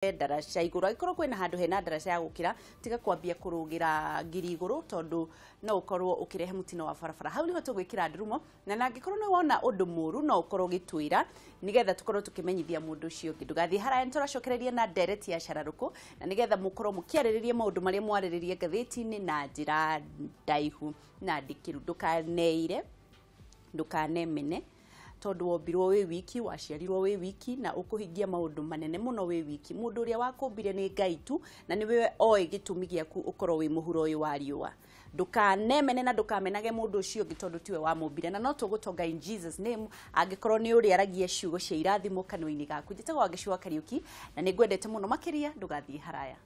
Ndaraca igũrũ angĩkorwo kwĩna handũ hena ndaraca ya gũkĩra tiga kwambia kũrũgĩra ngiri igũrũ tondũ no ũkorwo ũkĩrehe mũtino wa barabara. Hau nĩho tũgwĩkĩra ndurumo na angĩkorwo nĩ wona ũndũ mũru no ũkorwo ũgĩtwĩra nĩgetha tũkorwo tũkĩmenyithia mũndũ ũcio ũngĩ. Ndũgathiĩ haraya, nĩtũracokereria na ndereti ya cararũkũ na nĩgetha mũkorwo mũkĩarĩrĩria maũndũ marĩa mwarĩrĩria ngathĩti-inĩ na njĩra ndaihu na ndikĩru. Ndũkaneire, ndũkanemene tondũ wombirwo wĩ wiki, waciarirwo wĩ wiki na ũkũhingia maũndũ manene mũno wĩ wiki. Mũndũ ũrĩa wakũmbire nĩ Ngai tu na nĩwe oĩ gĩtũmi gĩaku ũkorwo wĩ mũhuro ũyũ wa riũa. Ndũkanemene na ndũkamenage mũndũ ũcio ũngĩ tondũ tiwe wamũmbire, na no tũgũtonga in Jesus name angĩkorwo nĩ ũrĩa aragia ciugo cia irathimo kanua-inĩ gaku. Njĩtagwo Wangeci wa Kariũki na nĩ ngwendete mũno makĩria, ndũgathiĩ haraya.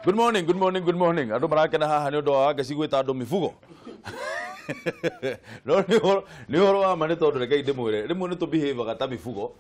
Good morning, good morning, good morning. Andũ marakena haha nĩ ũndũ wa Wangeci gwĩta andũ mifugo. No nĩ ũhoro wa ma nĩ tondũ rekei ndĩmwĩre rĩmwe nĩ tũbehaviaga ta mifugo.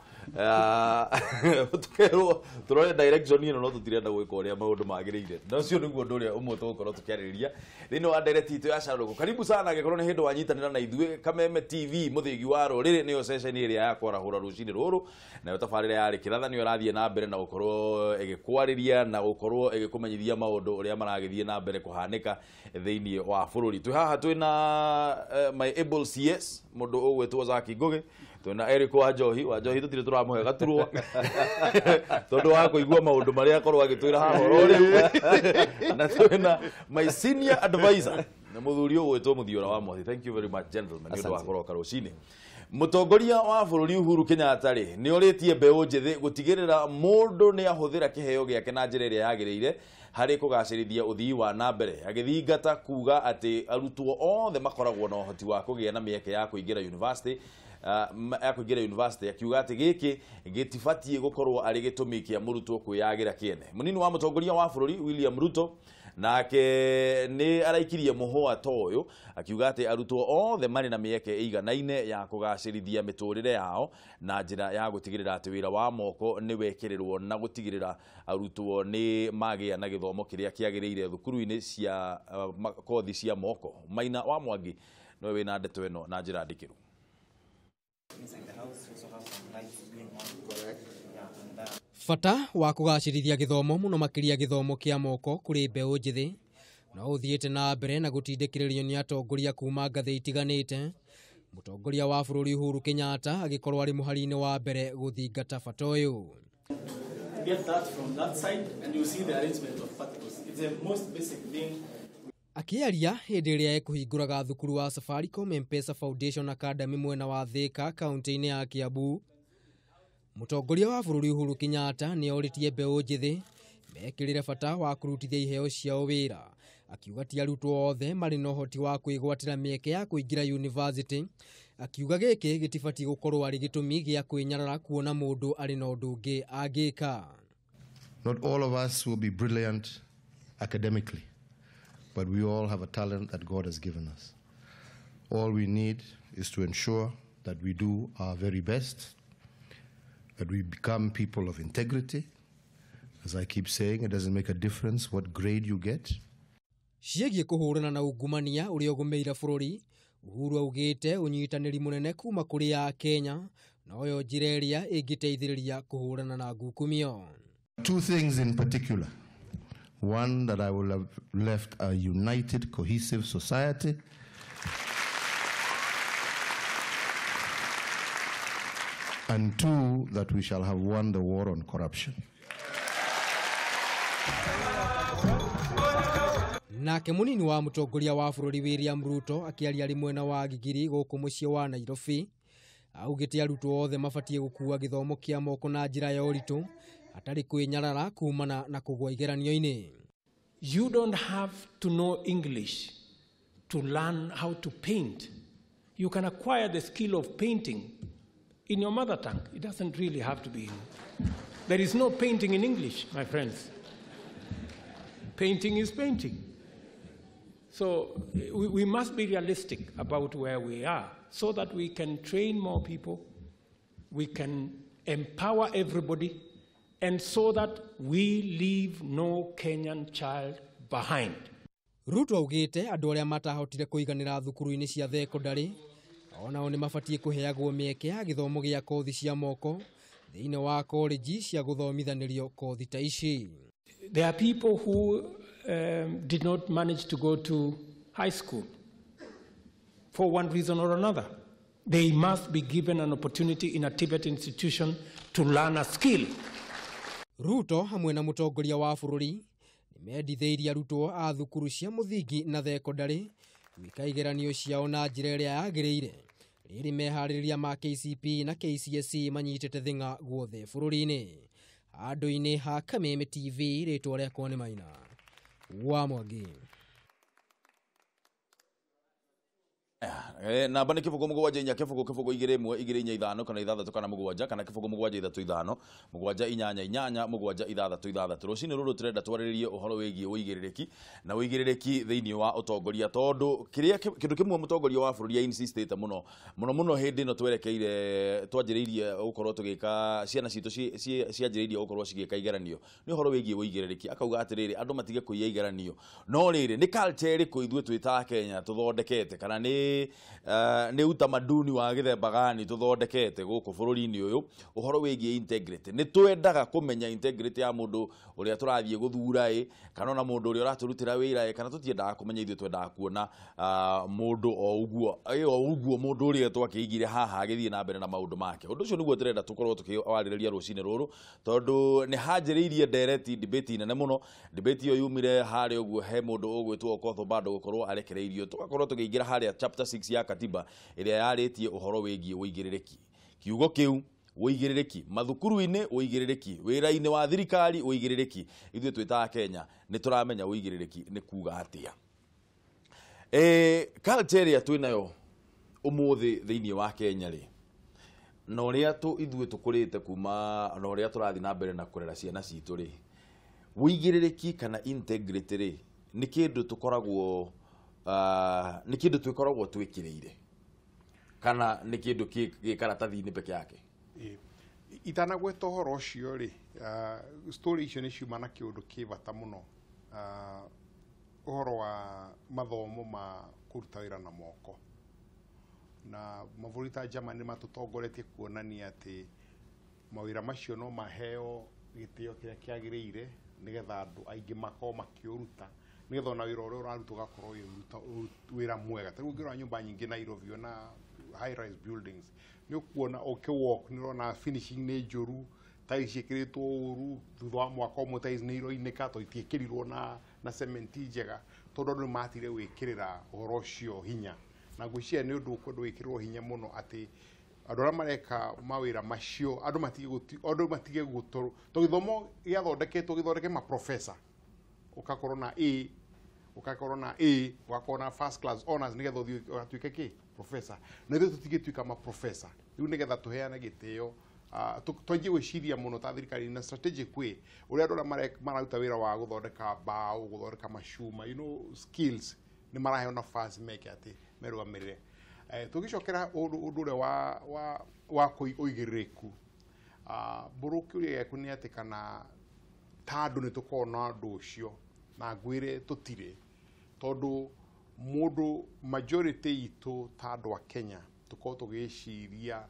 Tũkerwo tũrore direction ĩno no tũtirenda gwĩka ũrĩa maũndũ magĩrĩire. Na ũcio nĩguo ũndũ ũrĩa ũmwe tũgũkorwo tũkĩarĩrĩria thĩinĩ wa ndereti itũ ya carũrũkũ. Karibu sana angĩkorwo nĩ hĩndĩ wanyitanĩra na ithuĩ. Kameme TV mũthĩgi wa rũrĩrĩ nĩyo ceceni ĩrĩa ya kwarahũra rũcinĩ rũrũ, nayo tabarĩra ya Rĩkĩratha nĩyo ĩrathiĩ na mbere na gũkorwo ĩgĩkwarĩria na gũkorwo ĩgĩkũmenyithia maũndũ ũrĩa maragĩthiĩ na mbere kũhanĩka thĩinĩ wa bũrũri. Twĩ haha twĩna my able CS mũndũ ũgwĩtwo Zaki Ngugi, twĩna Eric Wanjohi. Wanjohi tũtirĩ tũramũhe gaturwa tondũ wa kũigua maũndũ marĩa akorwo agĩtwĩra haha oro rĩu, na twĩna my senior advisor na mũthuri ũgwĩtwo Mũthiora wa Mwathi. Thank you very much gentlemen nĩ ũndũ wa kũroka rũcinĩ. Mũtongoria wa bũrũri Uhuru Kenyatta rĩ nĩ orĩtie mbeũ njĩthĩ gũtigĩrĩra mũndũ nĩ ahũthĩra kĩheo gĩake na njĩra ĩrĩa yagĩrĩire harĩ kũgacĩrithia ũthii wa na mbere, agĩthingata kuga atĩ arutwo othe makoragwo na ũhoti wa kũgĩa na mĩeke ya kũingĩra university akiuga atĩ gĩkĩ gĩtibatiĩ gũkorwo arĩ gĩtũmi kĩa mũrutwo kwĩyagĩra kĩene. Mũnini wa mũtongoria wa bũrũri William Ruto nake nĩ araikirie mũhũa ta ũyũ akiuga atĩ arutwo othe marĩ na mĩeke ĩiganaine ya kũgacĩrithia mĩtũrĩre yao na njĩra ya gũtigĩrĩra atĩ wĩra wa moko nĩ wekĩrĩrwo na gũtigĩrĩra arutwo nĩ magĩa na gĩthomo kĩrĩa kĩagĩrĩire thukuru-inĩ cia kothi cia moko. Maina wa Mwangi nĩwe wĩna ndeto ĩno na njĩra ndikĩru. Bata wa kũgacĩrithia gĩthomo mũno makĩria gĩthomo kĩa moko kũrĩ mbeũ njĩthĩ no ũthiĩte na mbere na gũtindĩkĩrĩrio nĩ atongoria kuma ngathĩ itiganĩte. Mũtongoria wa bũrũri Uhuru Kenyatta agĩkorwo arĩ mũhari-inĩ wa mbere gũthingata bata ũyũ. Akĩaria hĩndĩ ĩrĩa ekũhingũraga thukuru wa Safaricom M-Pesa Foundation Academy mwena wa Thika kaunti-inĩ ya Kiambu, mũtongoria wa bũrũri Uhuru Kenyatta nĩ orĩtie mbeũ njĩthĩ mekĩrĩre bata wa kũrutithia iheo ciao wĩra, akiuga ti arutwo othe marĩ na ũhoti wa kwĩgwatĩra mĩeke ya kũingĩra university, akiuga gĩkĩ gĩtibatiĩ gũkorwo arĩ gĩtũmi gĩa kwĩnyarara kuona mũndũ arĩ na ũndũ ũngĩ angĩka. Not all of us will be brilliant academically, but we all have a talent that God has given us. All we need is to ensure that we do our very best, that we become people of integrity. As I keep saying, it doesn't make a difference what grade you get. Ciĩgiĩ kũhũrana na ungumania ũrĩa ũgũmĩire bũrũri, Uhuru augĩte ũnyitanĩri mũnene kuma kũrĩ a Kenya noyo njĩra ĩrĩa ĩngĩteithĩrĩria kũhũrana na ngukumio. Two things in particular. One, that I will have left a united, cohesive society. And two, that we shall have won the war on corruption. Nake munini wa mũtongoria wa bũrũri William Ruto akĩaria arĩ mwena wa Gigiri gũkũ mũciĩ wa Nairobi, augĩte arutwo othe mabatiĩ gũkua gĩthomo kĩa moko na njĩra ya ũritũ hatarĩ kwĩnyarara kumana na kũgũa igeranio-inĩ. You don't have to know English to learn how to paint. You can acquire the skill of painting in your mother tongue. It doesn't really have to be. There is no painting in English, my friends. Painting is painting. So we must be realistic about where we are so that we can train more people, we can empower everybody, and so that we leave no Kenyan child behind. Ruto augĩte andũ arĩa matahotire kũiganĩra thukuru-inĩ cia thekondarĩ onao nĩ mabatiĩ kũheagwo mĩeke ya gĩthomo gĩa kothi cia moko thĩinĩ wa koreji cia gũthomithanĩrio kothi ta ici. There are people who did not manage to go to high school for one reason or another. They must be given an opportunity in a TVET institution to learn a skill. Ruto hamwe na mũtongoria wa bũrũri nĩmendithĩirie arutwo a thukuru cia mũthingi na thekondarĩ gwĩka igeranio ciao na njĩra ĩrĩa yagĩrĩire rĩrĩ meharĩrĩria ma KCPE na KCSE manyitĩte thing'a guothe bũrũri-inĩ. Handũ-inĩ ha Kameme TV, rĩtwa rĩakwa nĩ Maina wa Mwangi. Namba nĩ 0 7 4 0 0 2 1 2 4 5 kana 6 kana 7 kana 0 7 3 5 7 8 8 7 6 6. Rũcinĩ rũrũ tũrenda twarĩrĩrie ũhoro wĩgiĩ ũigĩrĩrĩki na ũigĩrĩrĩki thĩinĩ wa ũtongoria, tondũ kĩrĩa kĩndũ kĩmwe mũtongoria wa bũrũri insistĩte mũno mũno mũno hĩndĩ ĩno twerekeire twanjĩrĩirie gũkorwo tũgĩka ciana citũ cianjĩrĩirie gũkorwo cigĩka igeranio nĩ ũhoro wĩgiĩ ũigĩrĩrĩki. Akauga atĩrĩrĩ, andũ matige kũiya igeranio, no rĩrĩ nĩ culture ĩrĩkũ ithuĩ twĩ ta Kenya tũthondekete, kana nĩ utamaduni wa gĩthemba gani tũthondekete gũkũ bũrũri-inĩ ũyũ ũhoro wĩgiĩ integrity. Nĩ twendaga kũmenya integrity ya mũndũ ũrĩa tũrathiĩ gũthura ĩ, kana ona mũndũ ũrĩa ũratũrutĩra wĩra ĩ, kana tũtiendaga kũmenya, ithuĩ twendaga kuona mũndũ o ũguo o ũguo mũndũ ũrĩa twakĩigire haha agĩthiĩ na mbere na maũndũ make. Ũndũ ũcio nĩguo tũrenda tũkorwo tũkĩwarĩrĩria rũcinĩ rũrũ, tondũ nĩ hanjĩrĩirie ndereti debate nene mũno. Debate ĩyo yumire harĩa ũguo he mũndũ ũgwĩtwo Okoth bado gũkorwo arekereirio, tũgakorwo tũkĩingĩra harĩa chapter 6 ya katiba ĩrĩa yarĩtie ũhoro wĩgiĩ ũigĩrĩrĩki. Kiugo kĩu ũigĩrĩrĩki mathukuru-inĩ, ũigĩrĩrĩki wĩra-inĩ wa thirikari, ũigĩrĩrĩki ithuĩ twĩ ta Kenya nĩ tũramenya ũigĩrĩrĩki nĩ kuga atĩa. Culture ĩrĩa twĩ nayo ũmũthĩ thĩinĩ wa Kenya rĩ, na ũrĩa ithuĩ tũkũrĩte kuma na ũrĩa tũrathiĩ na mbere na kũrera ciana citũ rĩ, ũigĩrĩrĩki kana integrity rĩ nĩ kĩndũ tũkoragwo nĩ kĩndũ twĩkoragwo twĩkĩrĩire kana nĩ kĩndũ gĩ karatathi-inĩ peke yake? Itanagweta ũhoro ũcio rĩ, story icio nĩ ciuma na kĩũndũ kĩ bata mũno, ũhoro wa mathomo ma kũruta wĩra na moko. Na mabũrũri ta Germany matũtongoretie kuonania atĩ mawĩra macio no maheo gĩtĩo kĩrĩa kĩagĩrĩire nĩgetha andũ aingĩ makorwo makĩũruta, nĩgetha ona wĩra ũrĩa ũrarutwo ũgakorwo wĩra mwega. Ta rĩu ũngĩrora nyũmba nyingĩ Nairobi ona high rise buildings nĩ ũkuona ũkĩwalk nĩ ũrona finishing nĩ njũru, tiles ciĩkĩrĩtwo ũru, thutha wa mwaka ũmwe tiles nĩ iroinĩka tondũ itiĩkĩrirwo na cement njega, tondũ andũ nĩ matigire gwĩkĩrĩra ũhoro ũcio hinya. Na ngwĩciria nĩ ũndũ ũkwenda gwĩkĩrĩrwo hinya mũno atĩ andũ arĩa mareka mawĩra macio andũ matige gũtoro, tondũ gĩthomo gĩathondeketwo gĩthondeke maprofessor, ũgakorwo na A, ũgakorwo na A, ũgakorwo na first class honors nĩgetha ũthiĩ ũgatuĩke kĩ professor. Na ithuĩ tũtigĩtuĩka maprofessor rĩu, nĩgetha tũheane gĩtĩo, twanjie gwĩciria mũno ta thirikari na strategic way ũrĩa andũ arĩa mararuta wĩra wa gũthondeka mbaũ, gũthondeka macuma, you know, skills nĩ maraheo nafasi meke atĩ merũgamĩrĩre. Tũgĩcokera ũndũ ũrĩa wa ũigĩrĩrĩku, mbũrũ kĩũria gĩaku nĩ atĩ kana ta andũ nĩ tũkoragwo na ũndũ ũcio, na ngwĩre tũtirĩ, tondũ mũndũ majority itũ ta andũ a Kenya tũkoragwo tũgĩciria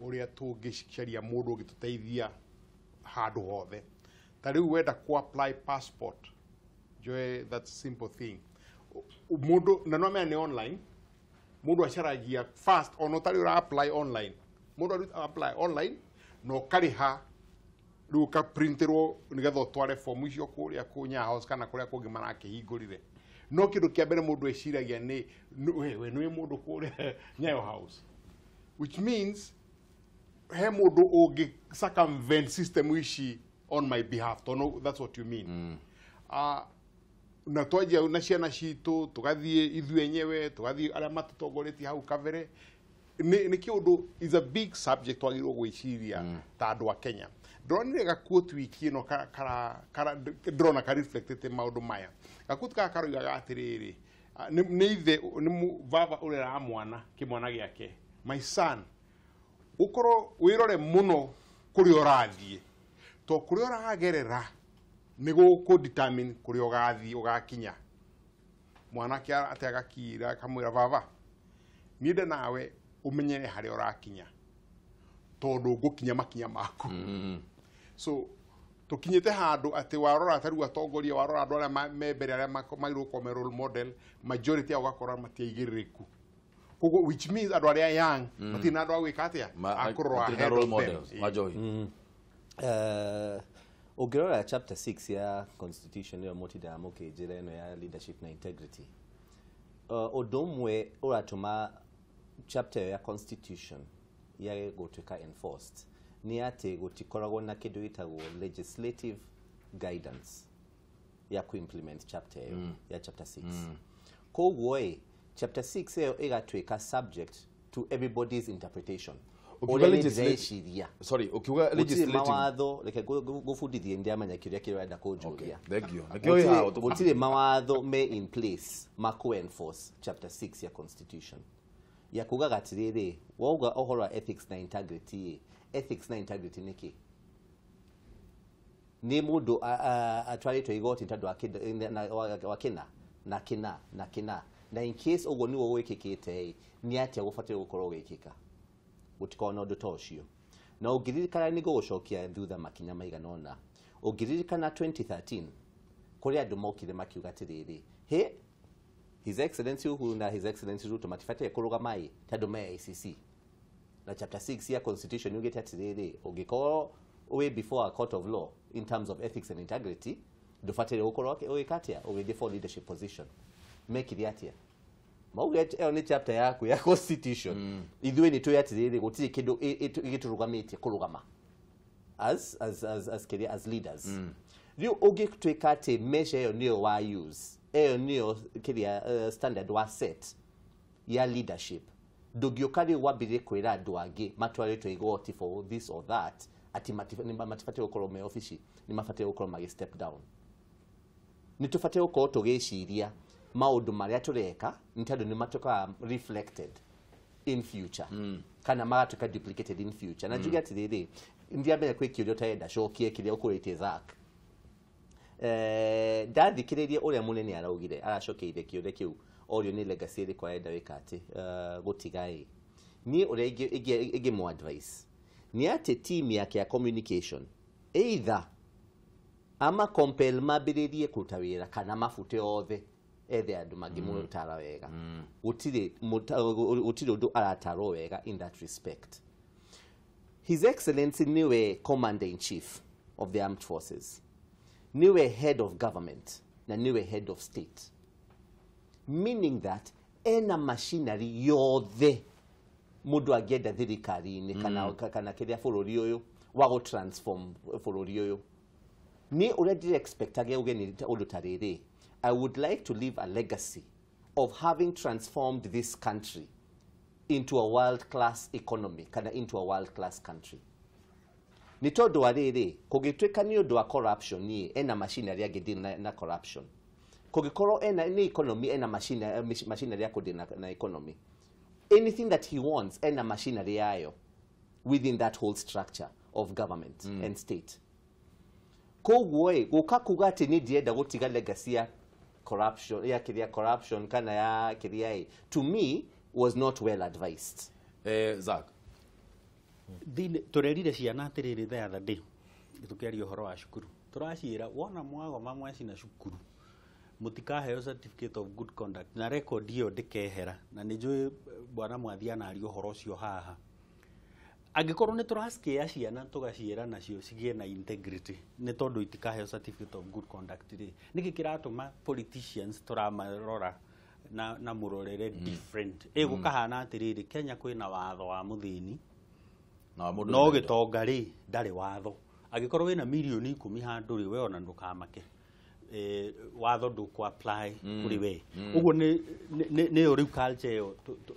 ũrĩa tũngĩcaria mũndũ ũngĩtũteithia handũ hothe. Ta rĩu wenda kũ apply passport, njoe that simple thing, mũndũ na no amenya nĩ online, mũndũ acaragia first ona ũtarĩ ũra apply online, mũndũ apply online na ũkarĩha rĩu ũkaprintĩrwo nĩgetha ũtware fomu icio kũrĩa kũ Nyayo House kana kũrĩa kũngĩ marakĩhingũrire. No kĩndũ kĩa mbere mũndũ eciragia nĩ we nĩ mũndũ kũrĩa Nyayo House, which means he mũndũ ũngĩ circumvent system ici on my behalf, tondũ that's what you mean. Na twanjia na ciana citũ tũgathiĩ ithuĩ enyewe, tũgathiĩ arĩa matũtongoretie hau kabere, nĩ kĩũndũ is a big subject twagĩrĩirwo gwĩciria ta andũ a Kenya. Ndĩronire gaquote wiki ĩno ndĩrona ka reflectĩte maũndũ maya. Gaquote gaka karoigaga atĩrĩrĩ, nĩ ithe nĩ baba ũreraga mwana kĩmwana gĩake, my son, ũkorwo wĩrore mũno kũrĩa ũrathiĩ, To kũrĩa ũragerera nĩ gũkũ determine kũrĩa ũgathiĩ ũgakinya. Mwanake atĩ agakira akamwĩra baba niĩ nde nawe ũmenyere harĩa ũrakinya tondũ ngũkinya makinya maku. So tukinyite handũ atĩ warora ta rĩu atongoria warora andũ arĩa me mbere arĩa magĩrĩirwo gũkorwo me role model majority yao ũgakora matiaigĩrĩrĩku. Koguo which means andũ arĩa young matirĩ na andũ a gwĩka atĩa a kũrora ahead role of them. Models Wanjohi. Ũngĩrora chapter 6 ya constitution ĩyo mũtindaga mũkĩnjĩra ĩno ya leadership na integrity, ũndũ ũmwe ũratũma chapter ĩyo ya constitution yage gũtuĩka enforced nĩ atĩ gũtikoragwo na kĩndũ gĩtagwo legislative guidance ya ku-implement chapter ĩyo ya chapter 6. Koguo ĩ chapter 6 ĩyo ĩgatuĩka subject to everybody's interpretation. Ũkiuga Ũrĩa ndĩreciria. Sorry, ukiuga Gũtirĩ legislative mawatho, reke ngũbundithie ndiamenya kĩũria kĩrĩa ũrenda kũnjũria. Thank you. Nĩkĩo wĩ haha Gũtirĩ mawatho me in place ma ku-enforce chapter 6 ya constitution ya kugaga atĩrĩrĩ wauga ũhoro wa ethics na integrity ĩ, ethics na integrity nĩ kĩ? Nĩ mũndũ atwarĩtwo igoti tondũ wa wa kĩna na kĩna na kĩna, na in case ũguo nĩguo gwĩkĩkĩte ĩ, nĩ atĩa gũbataire gũkorwo gũgĩkĩka? Gũtikoragwo na ũndũ ta ũcio. Na ũngĩririkana nĩ ngũgũcokia thutha makinya maigana ũna, ũngĩririkana 2013 kũrĩ andũ mokire makiuga atĩrĩrĩ, he His Excellency Uhuru na His Excellency Ruto matibataire kũrũgama ĩ tondũ me ICC na chapter 6 ya constitution yugĩte atĩrĩrĩ ũngĩkorwo wĩ before a court of law in terms of ethics and integrity ndũbataire gũkorwo ũgĩka atĩa ũgĩthiĩ for leadership position. Mekire atĩa? Mauge ĩyo nĩ chapter yaku ya constitution, ithuĩ nĩ tũĩ atĩrĩrĩ gũtirĩ kĩndũ gĩtũrũgamĩtie kũrũgama as kĩrĩa as leaders. Rĩu ũngĩtuĩka atĩ measure ĩyo nĩyo wa use, ĩyo nĩyo kĩrĩa standard wa set ya leadership, ndũngĩũka rĩu wambĩrĩrie kwĩra andũ angĩ matwarĩtwo igoti for this or that atĩ matibataire gũkorwo me obici, nĩ mabataire gũkorwo magĩ step down. Nĩ tũbataire gũkorwo tũgĩciria maũndũ marĩa tũreka nĩ tondũ nĩ matuĩkaga reflected in future kana magatuĩka duplicated in future. Na njuge atĩrĩrĩ ndiamenya kwĩ kĩũria ũtarenda cokie kĩrĩa ũkũrĩtie Zack. Ndathikĩrĩirie ũrĩa mũnene araugire aracokeire kĩũria kĩu orio nĩ legacy ĩrĩkũ arenda wĩka atĩ gũtiga ĩ. Niĩ ũrĩa ingĩmũ advice nĩ atĩ team yake ya communication either ama compel mambĩrĩrie kũruta wĩra kana mabute othe ethe andũ mangĩmũtara wega. Gũtirĩ ũndũ aratarwo wega in that respect. His Excellency niwe Commander in Chief of the Armed Forces, niwe Head of Government na niwe Head of State, meaning that ena machinery yothe mũndũ angĩenda thirikari-inĩ kana kĩrĩa bũrũri ũyũ wa gũ transform bũrũri ũyũ. Niĩ ũrĩa ndĩre expect agĩa uge nĩ ũndũ ta rĩrĩ, I would like to leave a legacy of having transformed this country into a world-class economy kana into a world-class country. Nĩ tondũ wa rĩrĩ, kũngĩtuĩka nĩ ũndũ wa corruption niĩ ena machinery angĩ na corruption. Kũngĩkorwo ena nĩ economy ena machinery ya kũdeal na economy. Anything that he wants ena machinery yayo within that whole structure of government and state. Koguo ĩ gũka kuga atĩ niĩ ndirenda gũtiga legacy ya corruption ya kĩrĩa corruption kana ya kĩrĩa ĩ, to me was not well advised. Zack. Tũrerire ciana atĩrĩrĩ the other day tũkĩaria ũhoro wa cukuru, tũraciĩra wona mwagoma mwacina cukuru mũtikaheo certificate of good conduct na record ĩyo ndĩkehera, na nĩ njũĩ bwana Mwathi anaria ũhoro ũcio haha. Angĩkorwo nĩ tũracikĩa ciana tũgaciĩra nacio cigĩe na integrity nĩ tondũ itikaheo certificate of good conduct rĩ, nĩkĩ kĩratũma politicians tũramarora na mũrorere different? Ĩ gũkahana atĩrĩrĩ, Kenya kwĩna watho wa mũthĩni no gĩtonga rĩ ndarĩ watho. Angĩkorwo wĩna mirioni 10 handũ rĩ, we ona ndũkamake, watho ndũkũ apply kũrĩ we. Ũguo nĩyo rĩu culture ĩyo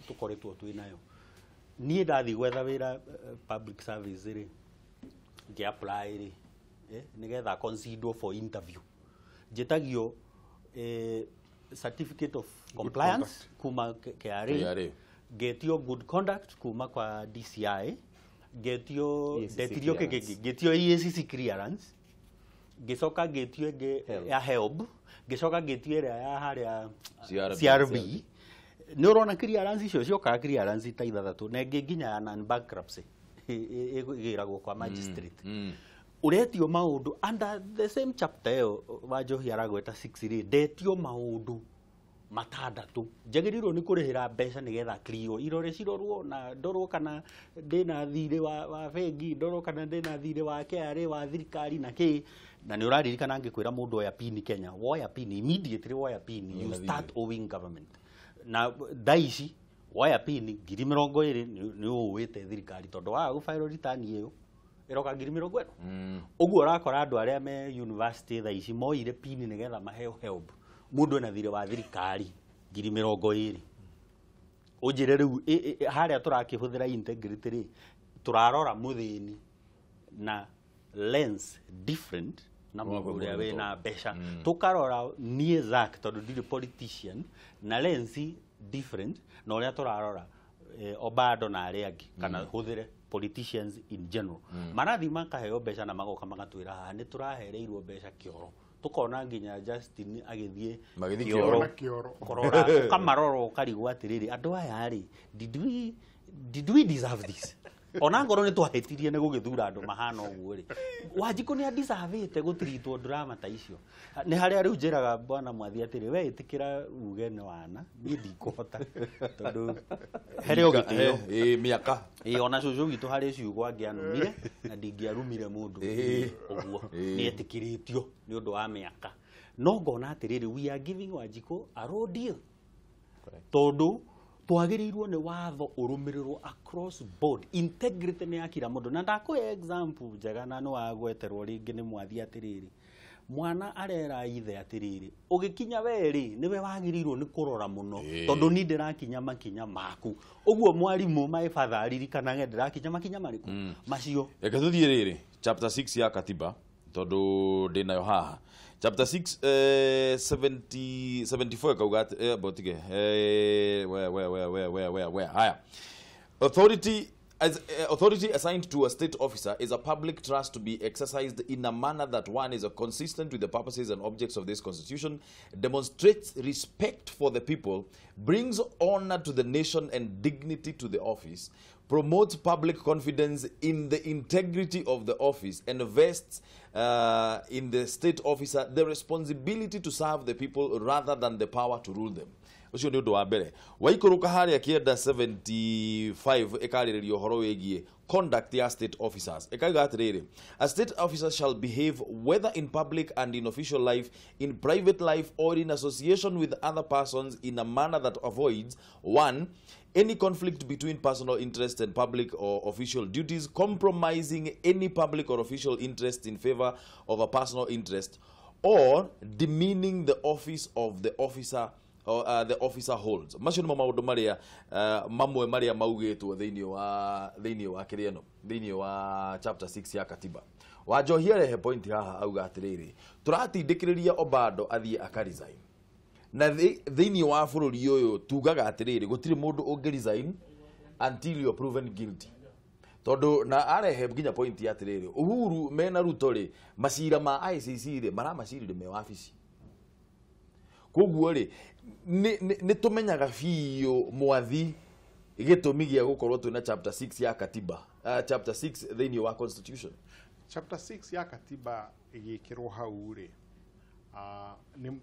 tũkoretwo twĩ nayo. Niĩ ndathiĩ gwetha wĩra public service rĩ, ngĩ apply rĩ, nĩgetha consider for interview, njĩtagio certificate of compliance kuma KRA, ngetio good conduct kuma kwa DCI, Ngetio ndetirio kĩngĩ, ngetio EACC clearance, ngĩcoka ngetio ĩngĩ ya HELB, ngĩcoka ngetio ĩrĩa ya harĩa CRB. Nĩ ũrona clearance icio ciokaga clearance ta ithathatũ, na ĩngĩ nginya ya non bankruptcy ĩgĩragwo kwa magistrate. Ũretio maũndũ under the same chapter ĩyo Wanjohi aragweta 6 rĩ, ndetio maũndũ matandatũ njagĩrĩirwo nĩ kũrĩhĩra mbeca nĩgetha clear irore cirorwo na ndorwo kana ndĩna thirĩ wa bengi, ndorwo kana ndĩna thirĩ wa KRA wa thirikari na kĩ. Na nĩ ũraririkana ngĩkwĩra mũndũ oya pin Kenya, woya pin immediately, woya pin you start owing government. Na thaa ici woya pin 20,000 nĩ ũwĩte thirikari tondũ waga gũ file return ĩyo ĩroka 40,000. Ũguo ũrakora andũ arĩa me university thaa ici moire pin nĩgetha maheo HELB, mũndũ ena thirĩ wa thirikari 20,000. Ũnjĩre rĩu harĩa tũrakĩhũthĩra integrity rĩ, tũrarora mũthĩni na lens different na mũndũ ũrĩa wĩna mbeca. Tũkarora niĩ Zack tondũ ndirĩ politician na lens different na ũrĩa tũrarora Obado na arĩa angĩ, kana hũthĩre politicians in general. Marathi makaheo mbeca na magoka magatwĩra haha nĩ tũrahereirwo mbeca kĩoro. Tukona nginya Justin agĩthiĩ kĩoro kũrora, ũkamarora ũkarigwo atĩrĩrĩ, andũ aya rĩ, did we deserve this? Ona ngorwo nĩ twahĩtirie nĩ gũgĩthura andũ mahana ũguo rĩ, Wanjikũ nĩ adeservĩte gũtiritwo drama ta icio. Nĩ harĩa rĩu njĩraga bwana Mwathi atĩrĩ, we ĩtĩkĩra uge nĩ wana, niĩ ndikũhota tondũ harĩ o gĩtĩo mĩaka. Ona cũcũ witũ harĩ ciugo angĩanumire na ndingĩarumire mũndũ ũguo, nĩ etĩkĩrĩtio nĩ ũndũ wa mĩaka. No ngona atĩrĩrĩ, we are giving Wanjikũ a raw deal tondũ twagĩrĩirwo nĩ watho ũrũmĩrĩrwo across board. Integrity nĩ ya kila mũndũ. Na ndakũhe example njega na nĩ wagweterwo rĩngĩ nĩ Mwathi atĩrĩrĩ, mwana arera ithe atĩrĩrĩ, ũgĩkinya we rĩ, nĩwe wagĩrĩirwo nĩ kũrora mũno tondũ ni ndĩrakinya makinya maku. Ũguo mwarimũ my father aririkanage ndĩrakinya makinya marĩkũ macio. Reke tũthiĩ rĩrĩ chapter 6 ya katiba tondũ ndĩnayo haha. Chapter 6 70 74 kauga botige we haya. Authority as authority assigned to a state officer is a public trust to be exercised in a manner that one is consistent with the purposes and objects of this constitution, demonstrates respect for the people, brings honor to the nation and dignity to the office, promotes public confidence in the integrity of the office, and vests in the state officer the responsibility to serve the people rather than the power to rule them. Ucio nĩ ũndũ wa mbere. Waikũrũka harĩa kĩenda 75 ĩkarĩrĩria ũhoro wĩgiĩ conduct ya state officers. Ĩkauga atĩrĩrĩ, a state officer shall behave whether in public and in official life, in private life or in association with other persons in a manner that avoids 1. Any conflict between personal interest and public or official duties, compromising any public or official interest in favor of a personal interest, or demeaning the office of the officer or the officer holds. Macio nĩmo maũndũ marĩa mamwe marĩa maugĩtwo thĩinĩ wa kĩrĩa ĩno, thĩinĩ wa chapter 6 ya katiba. Wanjohi arehe point haha auga atĩrĩrĩ, tũratindĩkĩrĩria Obado athiĩ aka resign. Na thĩinĩ wa bũrũri ũyũ tugaga atĩrĩrĩ, gũtirĩ mũndũ ũngĩ resign until you are proven guilty. Tondũ na arehe nginya point ya atĩrĩrĩ, Uhuru mena Ruto rĩ, macira ma ICC rĩ, maramacirire me wabici. Koguo rĩ, nĩ tũmenyaga biũ Mwathi gĩtũmi gĩa gũkorwo twĩna chapter 6 ya katiba, chapter 6 thĩinĩ wa constitution. Chapter 6 ya katiba ĩgĩkĩrwo hau rĩ, nĩ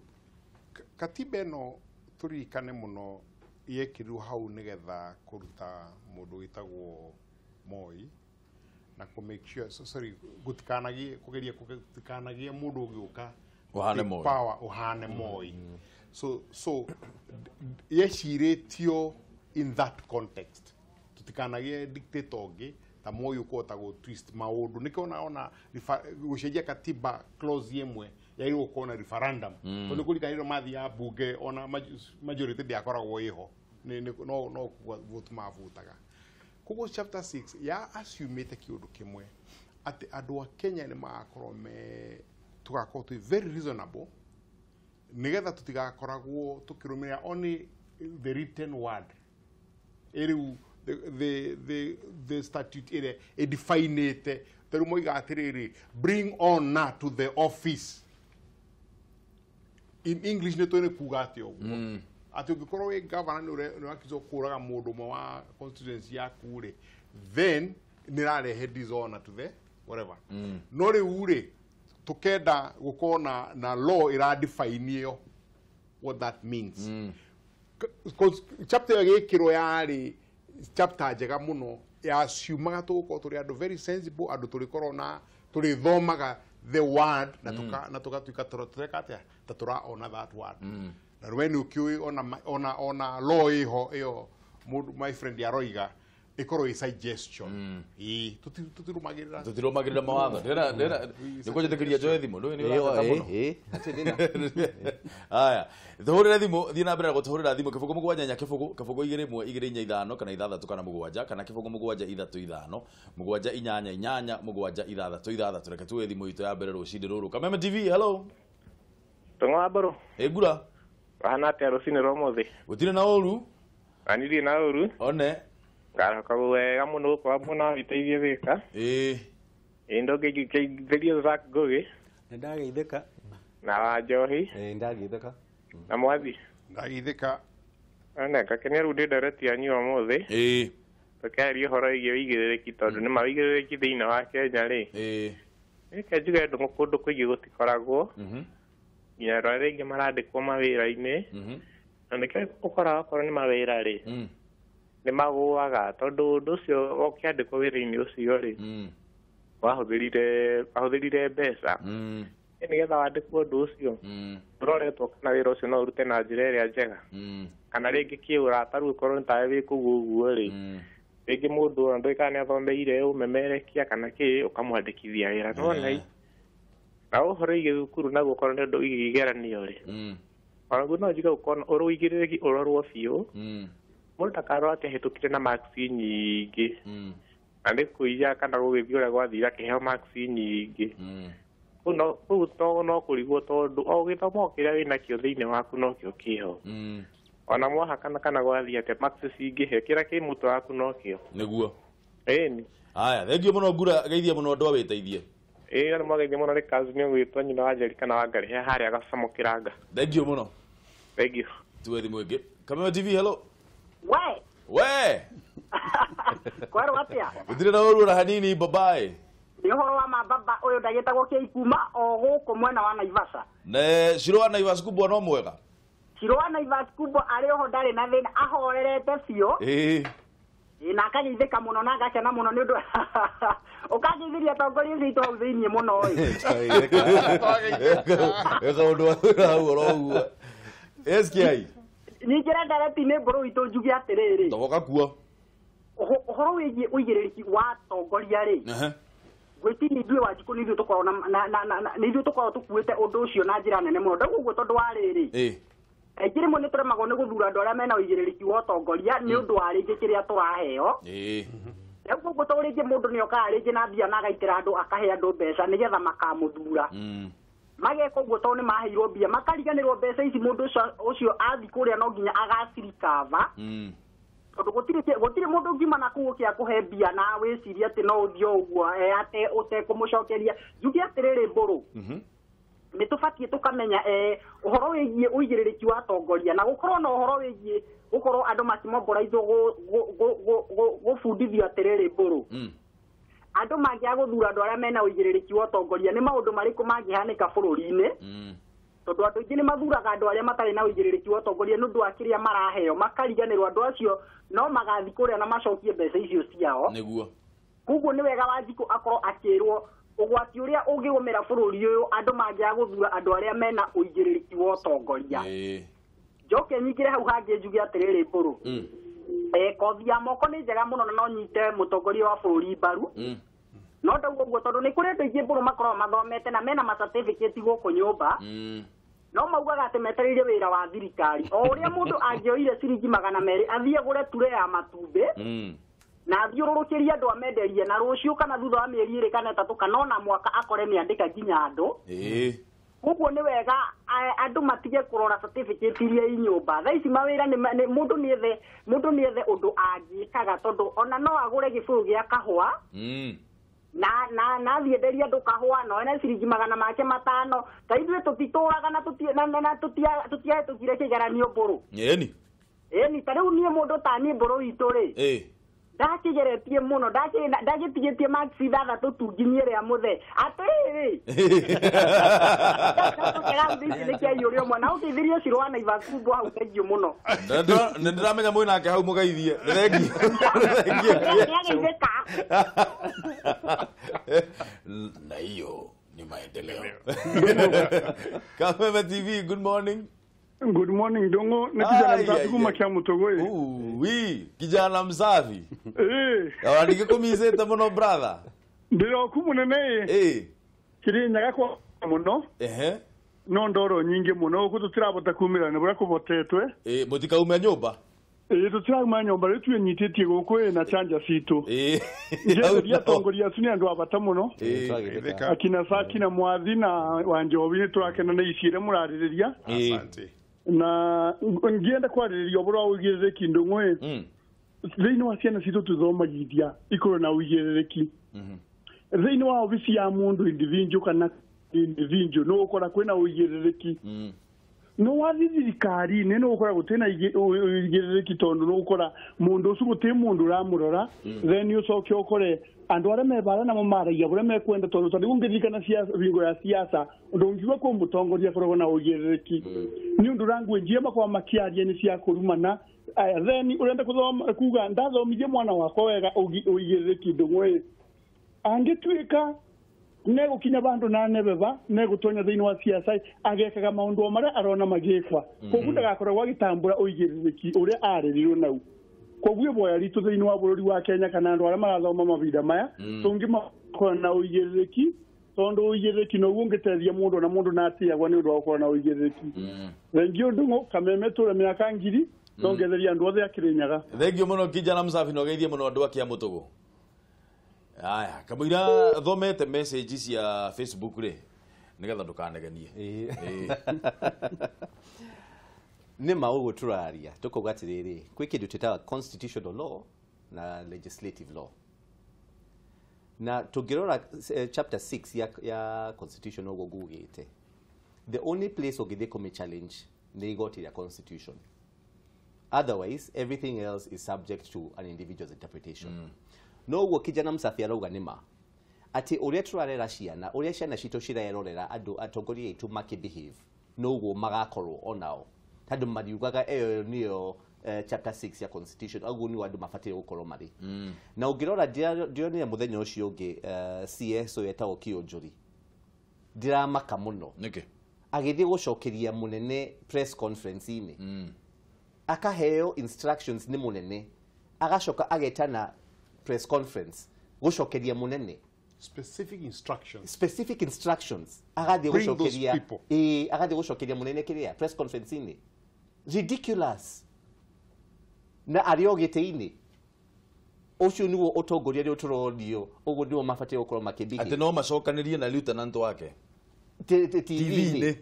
katiba ĩno tũririkane mũno yekĩrirwo hau nĩgetha kũruta mũndũ wĩtagwo Moi na kũ make sure, sorry, gũtikanagie kũgeria gũtikanagie mũndũ ũgĩũka ũhane Moi, power ũhane Moi. So yecirĩtio in that context, tutikanagie dictator ũngĩ ta Moi ũkũhota gũ twist maũndũ. Nĩkĩo ona gũcenjia katiba clause ĩmwe yagĩrĩirwo gũkorwo na referendum, tondũ kũrikanĩrwo mathiaga bunge ona majority ndĩakoragwo ĩho, no vote mavotaga. Koguo chapter 6 ya assumĩte kĩũndũ kĩmwe atĩ andũ a Kenya nĩ magakorwo me tũgakorwo twĩ very reasonable nĩgetha tũtigakoragwo tũkĩrũmĩrĩra only the written word. Ĩrĩu the statute ĩrĩa ĩdefinĩte ta rĩu moiga atĩrĩrĩ, bring honor to the office. In English nĩ tũĩ nĩ kuga atĩ ũguo atĩ ũngĩkorwo wĩ governor nĩ wakizwo kũraga mũndũ ũmwe wa constituency yaku rĩ, then nĩ ĩrarehe dishonor to the whatever. No rĩu rĩ, tukenda gũkorwo na law ĩradefine ĩyo what that means. Chapter ĩyo ĩgĩkĩrwo yarĩ chapter njega mũno, yaciumaga tũgũkorwo tũrĩ andũ very sensible, andũ tũrĩkorwo na tũrĩthomaga the word na na tũgatuĩka tũreka atĩa ta tũraona that word. Na rĩu we nĩ ũkĩũĩ ona law ĩho ĩyo mũndũ my friend aroiga ĩkorwo ĩ suggestion. Ĩĩ, tũtirũmagĩrĩra. Tũtirũmagĩrĩra mawatho. Ndĩrenda nĩ kwanjĩtĩkĩria njoe thimũ. Ndũĩ nĩ ũrateta mũno. Hatirĩ thĩna. Aya, tũhũrĩre thimũ, thiĩ na mbere na gũtũhũrĩra thimũ 0 7 4 0 0 2 1 2 4 5 kana 6 kana 7 kana 0 7 3 5 7 8 8 7 6 6. Reke tuwe thimũ itũ ya mbere rũcinĩ rũrũ. Kameme TV, hello. Tũng'o wa mbũrũ. Ĩ ngura. Wahana atĩa rũcinĩ rwa ũmũthĩ? Gũtirĩ na ũru. Na niĩ ndirĩ na ũru. One. Ngaroka wega mũno gũkũ wa mwena wa wĩteithie Thĩka. Ĩĩ. Ĩĩ ndũngĩngeithĩria Zack Ngũgĩ. Nĩ ndageithĩka. Na wa Njohi. Ĩĩ ndageithĩka. Na Mwathi. Ndageithĩka. One ngakenia rĩu ndĩ ndereti yanyu ũmũthĩ. Ĩĩ. Tũkĩaria ũhoro wĩgiĩ ũigĩrĩrĩki tondũ nĩ ma ũigĩrĩrĩki thĩinĩ wa Kenya rĩ. Ĩĩ. Reke njuge ndũng'ũ kũndũ kũingĩ gũtikoragwo. Nginya andũ arĩa aingĩ marandĩkwo mawĩra-inĩ. Na nĩkĩo ũkoraga okorwo nĩ mawĩra rĩ, nĩ magũaga tondũ ũndũ ũcio ũkĩandĩkwo wĩra-inĩ ũcio rĩ, wahũthĩrire mbeca. Nĩgetha wandĩkwo ũndũ ũcio, ũroretwo kana wĩra ũcio no ũrute na njĩra ĩrĩa njega. Kana rĩngĩ kĩũrata rĩu ũkorwo nĩ tawe wĩ kũu ũguo rĩ, rĩngĩ mũndũ ona ndũĩ kana nĩ athomeire ũmemerekia kana kĩ, ũkamwandĩkithia wĩra. Nĩwona na ũhoro wĩgiĩ thukuru naguo okorwo nĩ ũndũ wĩgiĩ igeranio rĩ, onaguo no njuge ũkorwo ũrĩ ũigĩrĩrĩki ũrorwo biũ. Mũndũ ndakarora atĩ ahĩtũkire na marks nyingĩ. Na nĩ kũiya kana gũgĩthiĩ ũrĩa gwathire akĩheo marks nyingĩ. Kũu no kũrigwo tondũ o gĩthomo o kĩrĩa wĩnakĩo thĩinĩ waku nokĩo kĩho. Ona mwahakana kana gwathiĩ atĩa marks cingĩhe kĩrĩa kĩ mũtwe waku nokĩo. Nĩguo. Ĩni. Aya, thengiũ mũno ngura, geithia mũno andũ a wĩteithie. Ĩĩ nĩ mwageithia mũno nĩ cousin ũgwĩtwo nyina wa Njeri kana wa Ngarĩhe harĩa Gacamo Kĩranga. Thengiũ mũno. Thengiũ. Tuwe thimũ ĩngĩ. Kameme TV, hello. We. We. Kwerwo atĩa? Gũtirĩ na ũru ona hanini, babae. Nĩ ũhoro wa mababa ũyũ ndagĩtagwo Kĩikuma o gũkũ mwena wa Naivasha. Ne Shiro wa Naivasha kubwa no mwega. Shiro wa Naivasha kubwa arĩ oho ndarĩ na thĩna, ahorerete biũ. Ĩĩ. Ĩĩ na akageithĩka mũno na agakena mũno nĩ ũndũ ũkangeithĩria atongoria acio aitũ hau thĩiniĩ mũno ĩ. Eka ũndũ wa hau oro ũguo. SKI. Nyingĩra ndereti-inĩ mbũrũ itũ njuge atĩrĩrĩ. Togoka kuo. Ũhoro wĩgiĩ ũigĩrĩrĩki wa atongoria rĩ, gwĩtiria ithuĩ Wanjikũ nĩ ithuĩ tũkoragwo na nĩ ithuĩ tũkoragwo tũkuĩte ũndũ ũcio na njĩra nene mũno. Ndauga ũguo tondũ wa rĩrĩ, kaingĩ rĩmwe nĩ tũremagwo nĩ gũthura andũ arĩa mena ũigĩrĩrĩki wa ũtongoria nĩ ũndũ wa rĩngĩ kĩrĩa tũraheo. Ndauga ũguo tondũ rĩngĩ mũndũ nĩ okaga rĩngĩ na mbia na agaitĩra andũ akahe andũ mbeca nĩgetha makamũthura. Mageka ũguo tondũ nĩ maheirwo mbia, makariganĩrwo mbeca ici mũndũ ũcio athiĩ kũrĩa no nginya agacirikava. Tondũ gũtirĩ mũndũ ũngiuma na kũu ũkĩa kũhe mbia na wĩcirie atĩ no ũthiĩ o ũguo atĩ ũtekũmũcokeria. Njuge atĩrĩrĩ mbũrũ, nĩ tũbatiĩ tũkamenya ũhoro wĩgiĩ ũigĩrĩrĩki wa atongoria na gũkorwo na ũhoro wĩgiĩ gũkorwo andũ makĩmomboraithwo gũbundithio atĩrĩrĩ mbũrũ. Andũ mangĩaga gũthura andũ arĩa mena ũigĩrĩrĩki wa ũtongoria nĩ maũndũ marĩkũ mangĩhanĩka bũrũri-inĩ? Tondũ andũ aingĩ nĩ mathuraga andũ arĩa matarĩ na ũigĩrĩrĩki wa ũtongoria nĩ ũndũ wa kĩrĩa maraheo, makariganĩrwo andũ acio no magathiĩ kũrĩa na macokie mbeca icio ciao. Nĩguo. Koguo nĩ wega Wanjikũ akorwo akĩrwo ũgwati ũrĩa ũngĩgũmĩra bũrũri ũyũ andũ mangĩaga gũthura andũ arĩa mena ũigĩrĩrĩki wa ũtongoria. Njoke nyingĩre hau hangĩ njuge atĩrĩrĩ mbũrũ. Kothi ya moko nĩ njega mũno na no nyite mũtongoria wa bũrũri mbaru. No ndauga ũguo tondũ nĩ kũrĩ andũ aingĩ mbũrũ makoragwo mathomete na mena ma certificate gũkũ nyũmba. No maugaga atĩ metereire wĩra wa thirikari. O ũrĩa mũndũ angĩoire ciringi 200 athiĩ agũre ture ya matumbĩ na athiũrũrũkĩrie andũ amenderie na rũciũ kana thutha wa mĩeri 2 kana 3 kana ona mwaka akore nĩ andĩka nginya andũ. Koguo nĩ wega andũ matige kũrora certificate iria i nyũmba. Thaa ici mawĩra nĩ mũndũ nĩ ethe ũndũ angĩkaga tondũ ona no agũre gĩbũyũ gĩa kahũa na na thienderia andũ kahũa no ene ciringi 500. Ta ithuĩ tũtitũraga na tũtiahĩtũkire kĩgeranio mbũrũ. Ĩni. Ĩni ta rĩu niĩ mũndũ ta niĩ mbũrũ itũ rĩ. Ndakigeretie muno ndagĩtigĩtie marks 6 tu nginyie rĩa mũthe atĩrĩrĩ nĩkĩaiyũrio mwana ũteithirie Shiro wa Naivas kubwa hau thengiũ mũno. Nĩ ndĩramenya mwĩ nake hau mũgeithie. Thengiũ. Nĩageithĩka. Na hiyo ni maendeleo. Kameme TV, good morning. Good morning Dongo, na kijana msafi kuma kia Mutogoe. Ui, kijana msafi. Eh. Ningĩkũmicĩte mũno brother. Ndĩroku mũnene. Eh. Kĩrĩnyaga kwa mũno. Ehe. No ndoro nyingĩ mũno gũkũ tũtirabota kumĩra nĩ bũrĩa kũbotetwe. Eh, mũtikaume nyũmba. Eh, tũtirauma nyũmba rĩu twĩnyitĩtie gũkũ na chanja citũ. Eh. Njetheria atongoria acu nĩ andũ a bata mũno. Eh. Akina Saki na Mwathi na Wanjobi nĩ tũrakena nĩ ici iria mũrarĩrĩria. Asante. Na ngienda kwarĩrĩria ũhoro wa ũigĩrĩrĩki ndũng'ũ thĩinĩ wa ciana citũ tũthomagithia ikorwo na ũigĩrĩrĩki thĩinĩ wa obici ya mũndũ individual kana individual no ũkora kwĩna ũigĩrĩrĩki no wathi thirikari-inĩ no ũkora gũtirĩ na ũigĩrĩrĩki tondũ no ũkora mũndũ ũcio gũtirĩ mũndũ ũramũrora then ũcoke ũkore andũ arĩa mebara namo maragia bũrĩa mekwenda tondũ ta rĩu ũngĩririkana bingo ya siasa ndũngiuga kwĩ mũtongoria akoragwo na ũigĩrĩrĩki nĩ ũndũ ũrangwĩnjia makoragwo makĩaria nĩ cia kũrumana. Aya then ũrenda gũthoma kuga ndathomithie mwana wakwa wega ũigĩrĩrĩki ndũng'ũ angĩtuĩka negũkinya bandũ na nebeba negũtonya thĩinĩ wa siasa agekaga maũndũ o marĩa arona magĩkwa koguo ndagakoragwo agĩtambũra ũigĩrĩrĩki ũrĩa arĩrirwo nau. Koguo iboya ritũ thĩinĩ wa bũrũri wa Kenya kana andũ arĩa marathoma mahinda maya tũngĩmakorwo na ũigĩrĩrĩki tondũ ũigĩrĩrĩki noguo ũngĩteithia mũndũ na mũndũ natĩagwo nĩ ũndũ wa gũkorwo na ũigĩrĩrĩki. Thengiũ Ndung'u Kameme tũre mĩaka 1000 no ngetheria andũ othe a Kĩrĩnyaga. Thengiũ mũno kijana msafi na ũgeithie mũno andũ a Kĩamũtũgũ. Aya, kamũira thomete message cia Facebook rĩ nĩgetha ndũkanegenie. Nĩ ma ũguo tũraria tũkauga atĩrĩrĩ kwĩ kĩndũ twĩtaga constitutional law na legislative law na tũngĩrora chapter 6 ya constitution ũguo ngugĩte the only place ũngĩthiĩ kũmĩ challenge nĩ igoti rĩa constitution. Otherwise everything else is subject to an individual's interpretation. No ũguo kijana msafi arauga nĩ ma atĩ ũrĩa tũrarera ciana ũrĩa ciana citũ cirerorera andũ atongoria aitũ makĩbehave no ũguo magakorwo onao tondũ mariugaga ĩyo nĩyo chapter 6 ya constitution ũguo nĩguo andũ mabatiĩ gũkorwo marĩ. Na ũngĩrora ndĩronire mũthenya ũcio ũngĩ CS ũyũ etagwo Kĩũnjũri ndiramaka mũno nĩkĩ agĩthiĩ gũcokeria mũnene press conference-inĩ akaheo instructions nĩ mũnene agacoka agetana press conference gũcokeria mũnene specific instructions. Specific instructions agathiĩ gũcokeria agathiĩ gũcokeria mũnene kĩrĩa press conference-inĩ. Ridiculous. Na arĩ o gĩtĩ-inĩ ũcio nĩguo ũtongoria rĩu tũronio ũguo nĩguo mabatiĩ gũkorwo makĩbehave atĩ no macokanĩrie na lieutenant wake TV-inĩ.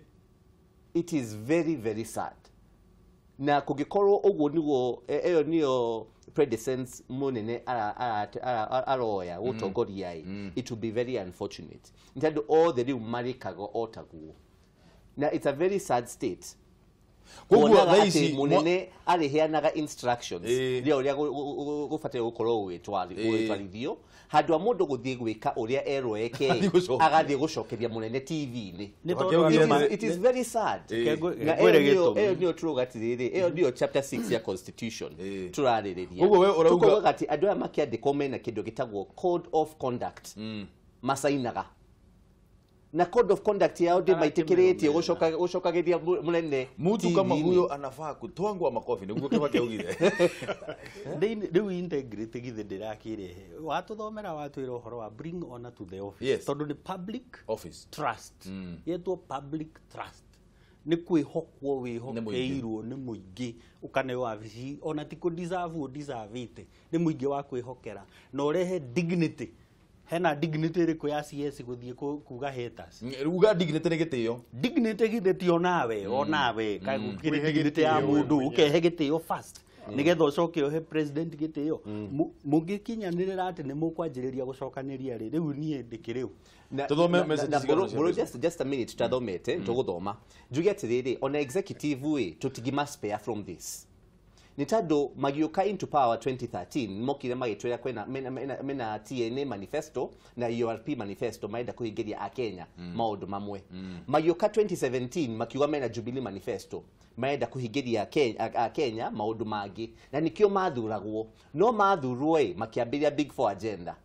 It is very very sad. Na kũngĩkorwo ũguo nĩguo ĩyo nĩyo predecessors mũnene aroya gũtongoria it will be very unfortunate nĩ tondũ othe rĩu marĩkaga o taguo na it's a very sad state. Koguo thaa ici mũnene arĩheanaga instructions rĩa ũrĩa gũbataire gũkorwo ũgĩtwarithio handũ ha mũndũ gũthiĩ gwĩka ũrĩa erwo eke agathiĩ gũcokeria mũnene TV-inĩ. It is very sad. Na ĩyo nĩyo tũrauga atĩrĩrĩ ĩyo nĩyo chapter 6 ya constitution tũrarĩrĩria. Tũkaugaga atĩ andũ aya makĩandĩkwo mena kĩndũ gĩtagwo code of conduct macainaga na code of conduct yao ndĩmaitĩkĩrĩtie gũcokagĩria mũnene. Mtu kama huyo anafaa kutwangwa makofi nĩguo Kĩbakĩ augire. Rĩu integrity githĩ ndĩrakĩrehe watũthomera watwĩra ũhoro wa bring honor to the office tondũ nĩ public office trust yetwo public trust nĩ kwĩhokwo wĩhokeirwo nĩ mũingĩ ũkaneo wabici ona ti kũ deserve ũdeservĩte nĩ mũingĩ wa kwĩhokera na ũrehe dignity Hena dignity ĩrĩkũ ya CS gũthiĩ kuga haters? Uga dignity nĩ gĩtĩo. Dignity githĩ ti onawe, onawe gũkĩrĩ dignity ya mũndũ ũkehe gĩtĩo first nĩgetha ũcoke ũhe president gĩtĩo. Mũngĩkinyanĩrĩra atĩ nĩ mũkwanjĩrĩria gũcokanĩria rĩ, rĩu niĩ ndĩkĩrĩ ũ? Tuthome message cigana cia Just a minute tutathomete tũgũthoma njuge atĩrĩrĩ, ona executive ĩ tũtingĩma spare from this nĩ tondũ magiũka into power 2013 mokire magĩtwĩra kwĩna mena TNA manifesto na URP manifesto marenda kũhingĩria akenya maũndũ mamwe. Magĩũka 2017 makiuga mena Jubilee manifesto marenda kũhingĩria akenya maũndũ mangĩ, na nĩkĩo mathuragwo. No mathurwo ĩ makĩambĩrĩria Big Four agenda,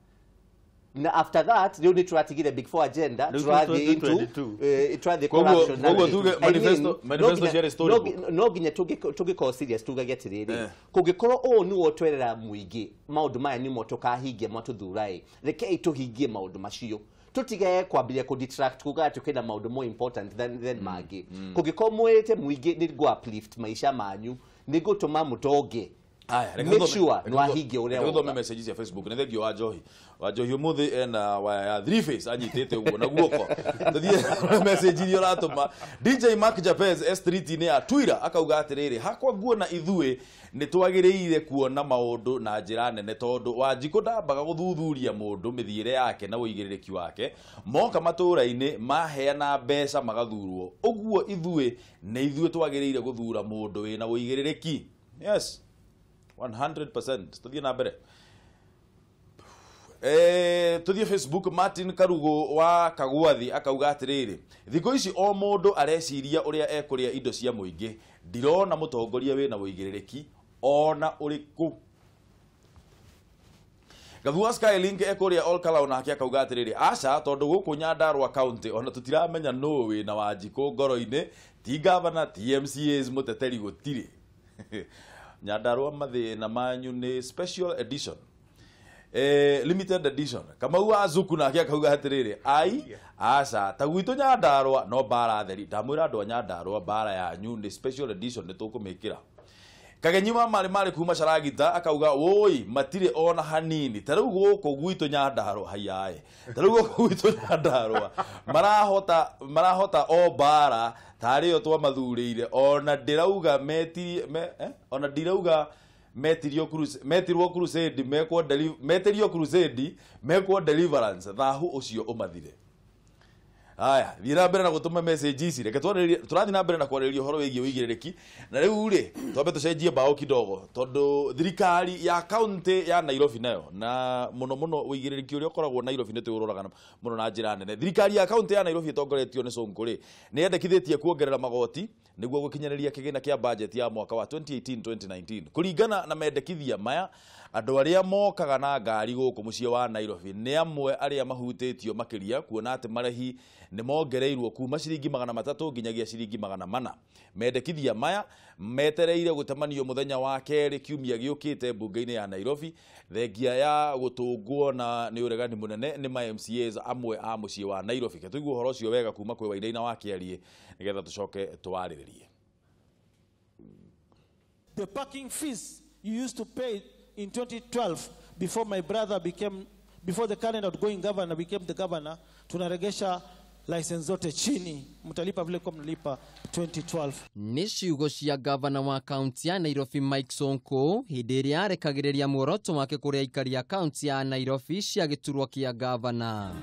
na after that rĩu nĩ tũratigire Big Four agenda, tũrathiĩ into tũrathiĩ corruption. Koguo tuge manifesto ciarĩ storybook. No nginya tũngĩkorwo serious tugage atĩrĩrĩ, kũngĩkorwo ũũ nĩguo twerera mũingĩ maũndũ maya nĩmo tũkahingia matũthura ĩ, rekei tũhingie maũndũ macio, tũtige kwambĩrĩria kũ detract kuga atĩ kwĩna maũndũ more important than mangĩ. Kũngĩkorwo mwĩrĩte mũingĩ nĩ ngũ uplift maica manyu, nĩ ngũtũma mũtonge, make sure nĩwahingia ũrĩa woga. Thome message cia Facebook. Nĩ thengio wa Njohi. Wa Njohi ũmũthĩ ena waya ya three face anyitĩte ũguo na guoko. Tũthiĩ message iria ũratũma. DJ Mark Japez S3 nĩ ya Twitter akauga atĩrĩrĩ, hakwa nguona ithuĩ nĩ twagĩrĩire kuona maũndũ na njĩra nene tondũ Wanjikũ ndambaga gũthuthuria mũndũ mĩthiĩre yake na ũigĩrĩrĩki wake, moka matũũra-inĩ maheana mbeca magathurwo, ũguo ithuĩ nĩ ithuĩ twagĩrĩire gũthura mũndũ wĩna ũigĩrĩrĩki. Yes, 100%. Tuthiĩ na mbere. Tuthiĩ Facebook. Martin Karugo wa Kagwathi akauga atĩrĩrĩ, thikũ ici o mũndũ areciria ũrĩa ekũrĩa indo cia mũingĩ, ndirona mũtongoria wĩna ũigĩrĩrĩki ona ũrĩkũ. Gathua Skylink ekũrĩa Olkalau nake akauga atĩrĩrĩ, aca tondũ gũkũ Nyandarua County ona tũtiramenya nũũ wĩna Wanjikũ ngoro-inĩ, ti governor ti MCAs mũteteri gũtirĩ. Nyandarua mathĩna manyu nĩ special edition, limited edition. Kamau wa Zuku nake akauga atĩrĩrĩ, ai aca ta gwitũ Nyandarua no mbara theri, ndamwĩra andũ a Nyandarua mbara yanyu nĩ special edition nĩ tũkũmĩkĩra. Kagenyi wa marĩ marĩ kuma Caragita akauga woi matirĩ ona hanini, ta rĩu gũkũ gwitũ Nyandarua haiyae, ta rĩu gũkũ gwitũ Nyandarua marahota o mbara tarĩ yo twamathurĩire, ona ndĩrauga ona ndirauga metirwo crusade mekwo metirio crusade mekwo deliverance, thahu ũcio ũmathire. Aya, thiĩ na mbere na gũtũma message ici, reke tũrathiĩ na mbere na kwarĩrĩria ũhoro wĩgiĩ ũigĩrĩrĩki. Na rĩu rĩ twambe tũcenjie mbaũ kidogo tondũ thirikari ya county ya Nairobi nayo na mũno mũno ũigĩrĩrĩki ũrĩa ũkoragwo Nairobi nĩ tũũroraga mũno na njĩra nene. Thirikari ya county ya Nairobi ĩtongoretio nĩ Sonko rĩ nĩ yendekithĩtie kuongerera magoti nĩguo gũkinyanĩria kĩgĩna kĩa budget ya mwaka wa 2018-2019. Kũringana na mendekithia maya, andũ arĩa mokaga na ngari gũkũ mũciĩ wa Nairobi nĩ amwe arĩa mahutĩtio makĩria, kuona atĩ marĩhi nĩ mongereirwo kuma ciringi 300 nginyagia ciringi 400. Mendekithia maya metereire gũtemanio mũthenya wa kerĩ kiumia gĩũkĩte mbunge-inĩ ya Nairobi, thengia ya gũtũngwo na nĩ ũregani mũnene nĩ ma MCAs amwe a mũciĩ wa Nairobi. Tũigue ũhoro ũcio wega kuma kwĩ Wainaina wa Kĩarie nĩgetha tũcoke twarĩrĩrie. The parking fees you used to pay in 2012 before my brother became, before the current outgoing governor became the governor, tunaregesha license zote chini, mtalipa vile kwa mnalipa 2012. Nĩ ciugo cia gavana wa kaunti ya Nairobi Mike Sonko hĩndĩ ĩrĩa arekagĩrĩria muoroto wake kũrĩ aikari a kaunti ya Nairobi cia gĩturwa kĩa gavana.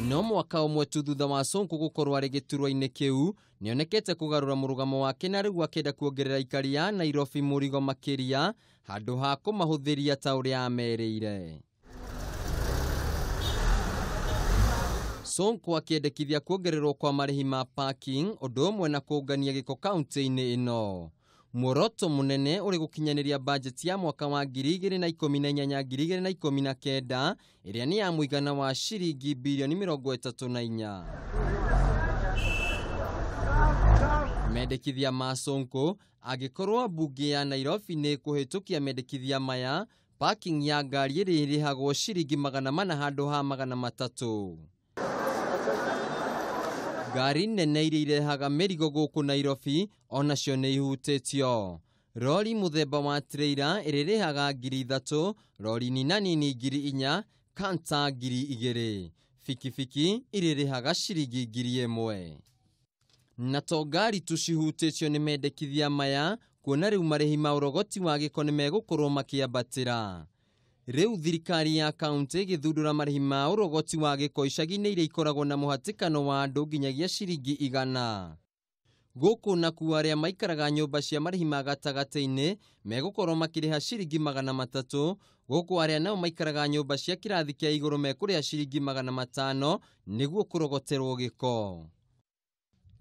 No mwaka ũmwe tu thutha wa Sonko gũkorwo arĩ gĩturwa-inĩ kĩu, nĩonekete kũgarũra mũrũgamo wake na rĩu akĩenda kuongerera aikari a Nairobi mũrigo makĩria handũ ha kũmahũthĩria ta ũrĩa amerĩire. Sonko akĩendekithia kuongererwo kwa marĩhi ma parking ũndũ ũmwe na kũngania gĩko kaunti-inĩ ĩno. Muoroto mũnene ũrĩ gũkinyanĩria bajeti ya mwaka wa 2018-2019 ĩrĩa nĩ ya mũigana wa ciringi bilioni 34. Mendekithia ma Sonko angĩkorwo mbunge ya Nairobi nĩ kũhĩtũkia mendekithia maya, parking ya ngari ĩrĩa ĩrĩhagwo ciringi 400 handũ ha 300. Ngari nene iria irehaga mĩrigo gũkũ Nairobi onacio nĩ ihutĩtio. Rori mũthemba wa trailer ĩrĩrĩhaga 3,000, rori nina nini 4,000, kanta 2,000, bikibiki irĩrĩhaga ciringi 1,000. Na to ngari tu cihutĩtio nĩ mendekithia maya, kuona rĩu marĩhi ma ũrogoti wa gĩko nĩ megũkorwo makĩambatĩra. Rĩu thirikari ya kaunti ĩgĩthundũra marĩhi ma ũrogoti wa gĩko icagi-inĩ iria ikoragwo na mũhatĩkano wa andũ nginyagia ciringi 100. Gũkũ nakuo arĩa maikaraga nyũmba cia marĩhi ma gatagatĩ-inĩ megũkorwo makĩrĩha ciringi 300, gũkũ arĩa nao maikaraga nyũmba cia kĩrathi kĩa igũrũ mekũrĩha ciringi 500 nĩguo kũrogoterwo gĩko.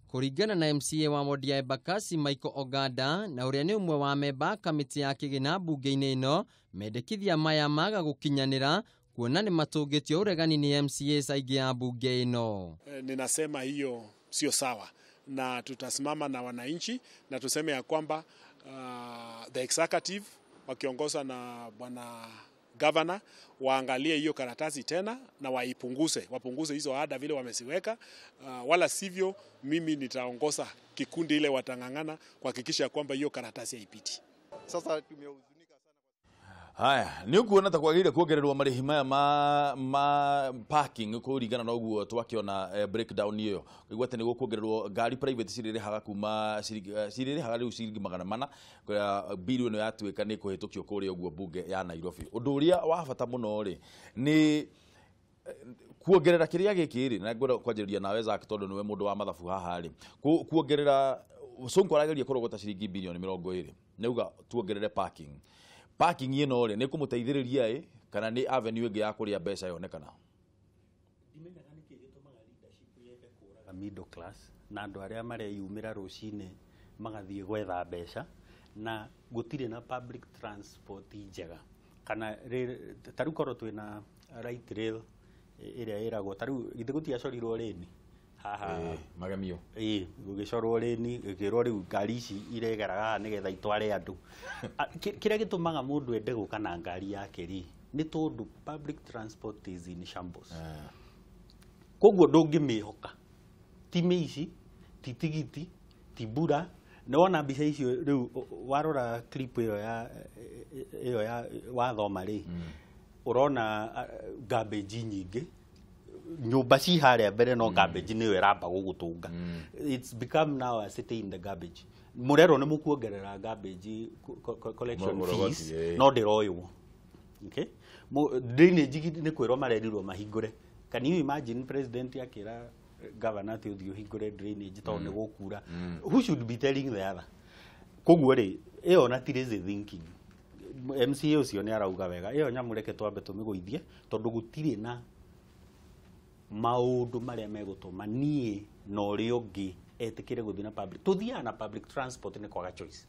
Kũringana na MCA wa wodi ya Embakasi Michael Oganda, na ũrĩa nĩ ũmwe wa memba kamĩtĩ ya kĩgĩna mbunge-inĩ ĩno, mendekithia maya maga gũkinyanĩra kuona nĩ matũngĩtio ũregani nĩ MCAs aingĩ a mbunge ĩno. Ninasema hiyo sio sawa, na tutasimama na wananchi na tuseme ya kwamba the executive wakiongoza na bwana governor waangalie hiyo karatasi tena na waipunguze, wapunguze hizo ada vile wamesiweka, wala sivyo mimi nitaongoza kikundi ile watangangana kuhakikisha kwamba hiyo karatasi haipiti. Sasa tumehuzunika sana. Haya, ni ukuona ta kwagĩrĩire kuongererwo marĩhi maya ma parking kũringana na ũguo twakiona breakdown ĩyo. Kũigua atĩ nĩ gũkuongererwo ngari private cirĩrĩhaga kuma cirĩrĩhaga rĩu ciringi 400 kũrĩa bill ĩno yatuĩka nĩ kũhĩtũkio kũrĩa ũguo mbunge ya Nairobi. Ũndũ ũrĩa wa bata mũno rĩ nĩ kuongerera kĩrĩa gĩkĩ rĩ, na ngwenda kwanjĩrĩria nawe Zack tondũ nĩwe mũndũ wa mathabu haha rĩ, kuongerera Sonko arageria kũrogota ciringi bilioni 20 nĩauga tuongerere parking. Parking ĩno rĩ nĩ kũmũteithĩrĩria ĩ kana nĩ avenue ĩngĩ ya kũrĩa mbeca yonekana? Ndimenyaga nĩkĩ gĩtũmaga leadership yende kũraga middle class na andũ arĩa mareyumĩra rũcinĩ magathiĩ gwetha mbeca na gũtirĩ na public transport njega, kana ta rĩu korwo twĩna right rail ĩrĩa ĩragwo ta rĩu githĩ gũtiacorirwo rĩni haha magemio, ĩĩ gũgĩcorwo rĩni gĩkĩrwo rĩu ngari ici iregeraga haha nĩgetha itware andũ. Kĩrĩa gĩtũmaga mũndũ ende gũka na ngari yake rĩ nĩ tondũ public transport is in shambles. Koguo ndũngĩmĩhoka, ti mĩici, ti tigiti, ti mbura. Nĩ wona mbica icio rĩu warora clip ĩyo ya ĩyo ya wathoma rĩ, ũrona garbage nyingĩ, nyũmba ci harĩa mbere no garbage nĩyo ĩramba gũgũtũnga. It's become now a city in the garbage. Mũrerwo nĩ mũkuongerera garbage collection fees no ndĩroywo. Okay, drainage nĩ kwĩrwo marerirwo mahingũre. Can you imagine president akĩra governor atĩ ũthiĩ ũhingũre drainage tondũ nĩ gũkura? Who should be telling the other? Koguo rĩ ĩyo na ti lazy thinking. MCA ũcio nĩ arauga wega, ĩyo nyamũ reke twambe tũmĩgũithie tondũ gũtirĩ na maũndũ marĩa megũtũma niĩ na ũrĩa ũngĩ etĩkĩre gũthiĩ na public. Tũthiaga na public transport nĩ kwaga choice.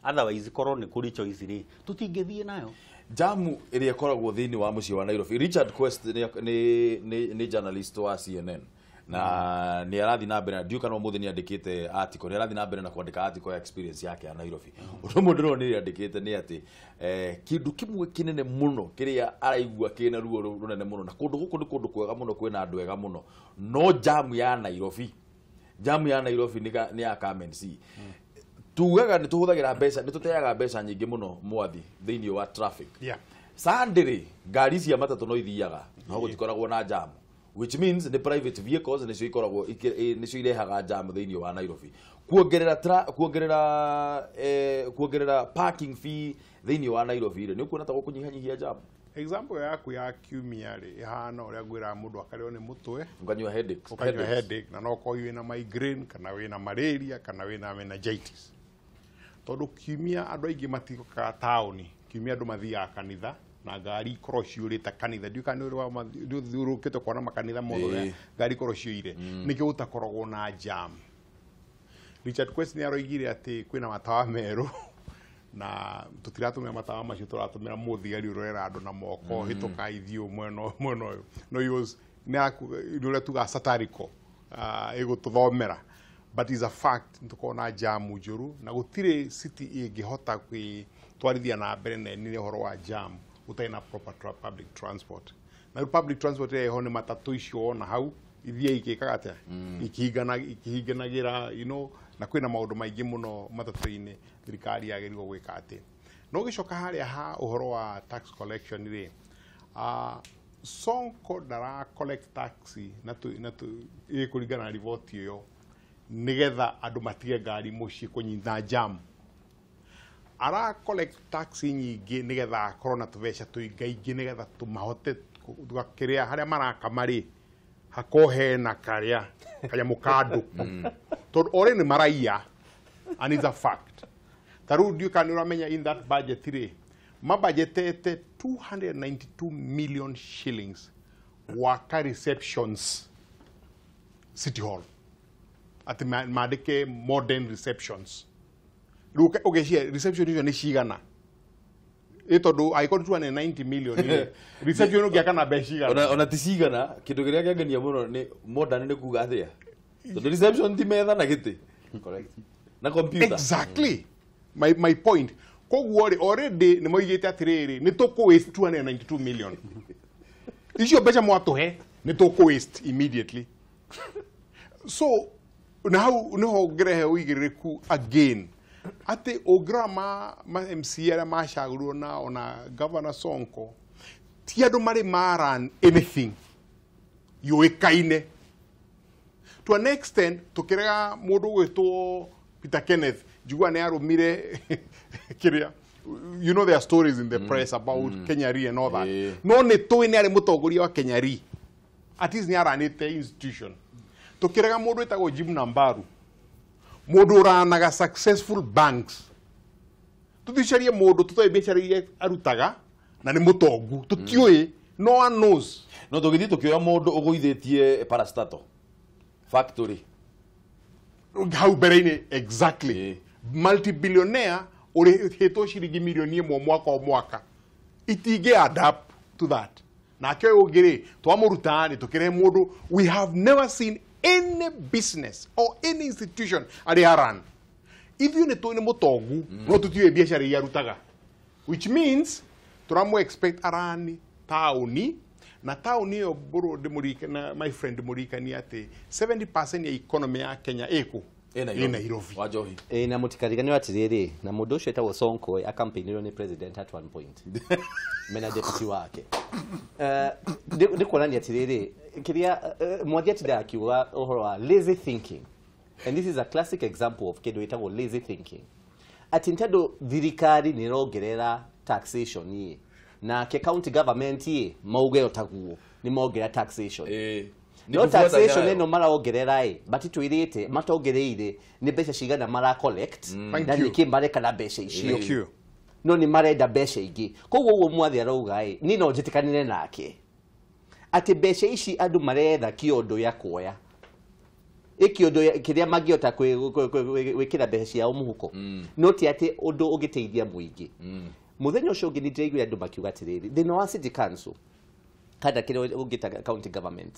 Otherwise korwo nĩ kũrĩ choice rĩ tũtingĩthiĩ nayo. Jamu ĩrĩa ĩkoragwo thĩinĩ wa mũciĩ wa Nairobi, Richard Quest nĩ journalist wa CNN na nĩ arathiĩ na mbere, ndiũ kana ũmũthĩ nĩ andĩkĩte article, nĩ arathiĩ na mbere na kwandĩka article ya experience yake ya Nairobi. Ũndũ ũmwe ndĩrona nĩ andĩkĩte nĩ atĩ kĩndũ kĩmwe kĩnene mũno kĩrĩa araigua kĩna ruo rũnene mũno, na kũndũ gũkũ nĩ kũndũ kwega mũno kwĩna andũ ega mũno, no jamu ya Nairobi, jamu ya Nairobi nĩ ya come and see. Tugaga nĩ tũhũthagĩra mbeca, nĩ tũteaga mbeca nyingĩ mũno mwathi thĩinĩ wa traffic. Sunday rĩ ngari cia matatũ no ithiaga no gũtikoragwo na jam, which means the private vehicles nĩcio ikoragwo nĩcio irehaga jam thĩinĩ wa Nairobi. Kuongerera parking fee thĩinĩ wa Nairobi rĩ nĩ ũkuona ta gũkũnyihanyihia jam? Example yaku ya kiumia rĩ ĩhana ũrĩa ngwĩraga mũndũ akarĩo nĩ mũtwe, ũkanyua headaches, ũkanyua headache, na no ũkorwo wĩna migraine kana wĩna malaria kana wĩna meningitis. Tondũ kiumia andũ aingĩ matiokaga taũni, kiumia andũ mathiaga kanitha na ngari ikorwo ciũrĩte kanitha. Ndiũĩ kana nĩ ũthiũrũrũkĩte kuona makanitha mothe ũrĩa ngari ikorwo ciũire, nĩkĩo gũtakoragwo na jam. Richard Quest nĩ aroigire atĩ kwĩna matawa merũ na tũtiratũmĩra matawa macio, tũratũmĩra mũthigari ũrorera andũ na moko, hĩtũka ithiũ mwena ũyũ. No he was nĩ ũrĩa tugaga satirical, ĩgũtũthomera, but is a fact nĩtũkoragwo na jamu njũru na gũtirĩ city ĩngĩhota kwĩtwarithia na mbere na ĩnine ũhoro wa jam gũtarĩ na proper public transport. Na rĩu public transport ĩrĩa ĩho nĩ matatũ icio wona hau ithiĩ ikĩkaga atĩa ikĩhinganagira you know na kwĩna maũndũ maingĩ mũno matatũ-inĩ thirikari yagĩrĩirwo gwĩka atĩ no gĩcoka harĩa ha ũhoro wa tax collection rĩ Sonko ndara collect tax na kũringana na riboti ĩyo nĩgetha andũ matige ngari mũciĩ kũnyita jam ara collect tax nyingĩ nĩgetha akorwo na tũbeca tũingaingĩ nĩgetha tũmahote kĩrĩa harĩa marakama rĩ hakorwo hena karĩa kanyamũ ka andũ tondũ already nĩ maraiya and it's a fact ta rĩu ndiũĩ kana nĩ ũramenya in that budget rĩ mabajetete 292 million shillings gwaka receptions City Hall ati mandĩke modern receptions rĩu ũgeciria reception icio nĩ cigana ĩ tondũ angĩkorwo 290 million rĩ reception ũngĩaka na mbeca cigana ona ti cigana kĩndũ kĩrĩa kĩangenia mũno nĩ modern nĩ kuga atĩa tondũ reception ti metha na gĩtĩ correct na computer exactly my point koguo rĩ already nĩ moigĩte atĩrĩrĩ nĩ tũkũ waste 292 million icio mbeca mwatũhe nĩ tũkũ waste immediately so na hau nĩho ngĩrehe ũigĩrĩrĩku again atĩ ũngĩrora ma MC arĩa macagũrirwo na ona Governor Sonko ti andũ marĩ maran anything yũĩkaine to an extent tũkĩrega mũndũ ũgwĩtwo Peter Kenneth njigua nĩ arũmire kĩrĩa you know there are stories in the press about Kenya Re and all that no nĩ tũĩ nĩ arĩ mũtongoria wa Kenya Re at least nĩ aranĩte institution tũkĩrega mũndũ wĩtagwo Jim Nambaru mũndũ ũranaga successful banks tũthicarie mũndũ tũtoĩ biacara iria arutaga na nĩ mũtongu tũtiũĩ no one knows no tũgĩthiĩ tũkĩoya mũndũ ũgũithĩtie parastatal factory hau mbere-inĩ exactly multi-billionaire ũrĩhĩtwo ciringi milioni ĩmwe mwaka o mwaka itingĩ add up to that nake ũyũ ũngĩ rĩ twamũruta nĩ tũkĩrehe mũndũ we have never seen any business or any institution arĩ aran ithuĩ nĩ tũĩ nĩ mũtongu no tũtiũĩ biacara iria arutaga which means tũramũ expect arani taũni na taũni ĩyo mbũrũ ndĩmũririkana my friend ndĩmũririkanie atĩ 70% ya economy ya Kenya ĩkũ ĩ Nairobi wa njohi na mũtikariganĩrwo atĩrĩrĩ na mũndũ ũcio etagwo Sonko akampeinirwo nĩ president at one point mena deputy wake nĩ kuonania atĩrĩrĩ kĩrĩa Mwathi atindaga akiuga ũhoro wa lazy thinking and this is a classic example of kĩndũ gĩtagwo lazy thinking atĩ nĩ tondũ thirikari nĩ ĩrongerera taxation ĩ nake county government ĩ mauge taguo nĩ mongerera taxation no taxation ĩno maraongerera ĩ matitwĩrĩte matongereire nĩ mbeca cigana mara collect na nĩkĩ mareka na mbeca icio no nĩ marenda mbeca ingĩ koguo ũguo Mwathi arauga ĩ niĩ no njĩtĩkanĩre nake atĩ mbeca ici andũ maretha kĩondo ya kuoya ĩkĩondo kĩrĩa mangĩhota gwĩkĩra mbeca ciao mũhuko no ti atĩ ũndũ ũngĩteithia mũingĩ mũthenya ũcio ũngĩ nĩ ndĩraiguire andũ makiuga atĩrĩrĩ thĩna wa city council kana kĩrĩa ũngĩta county government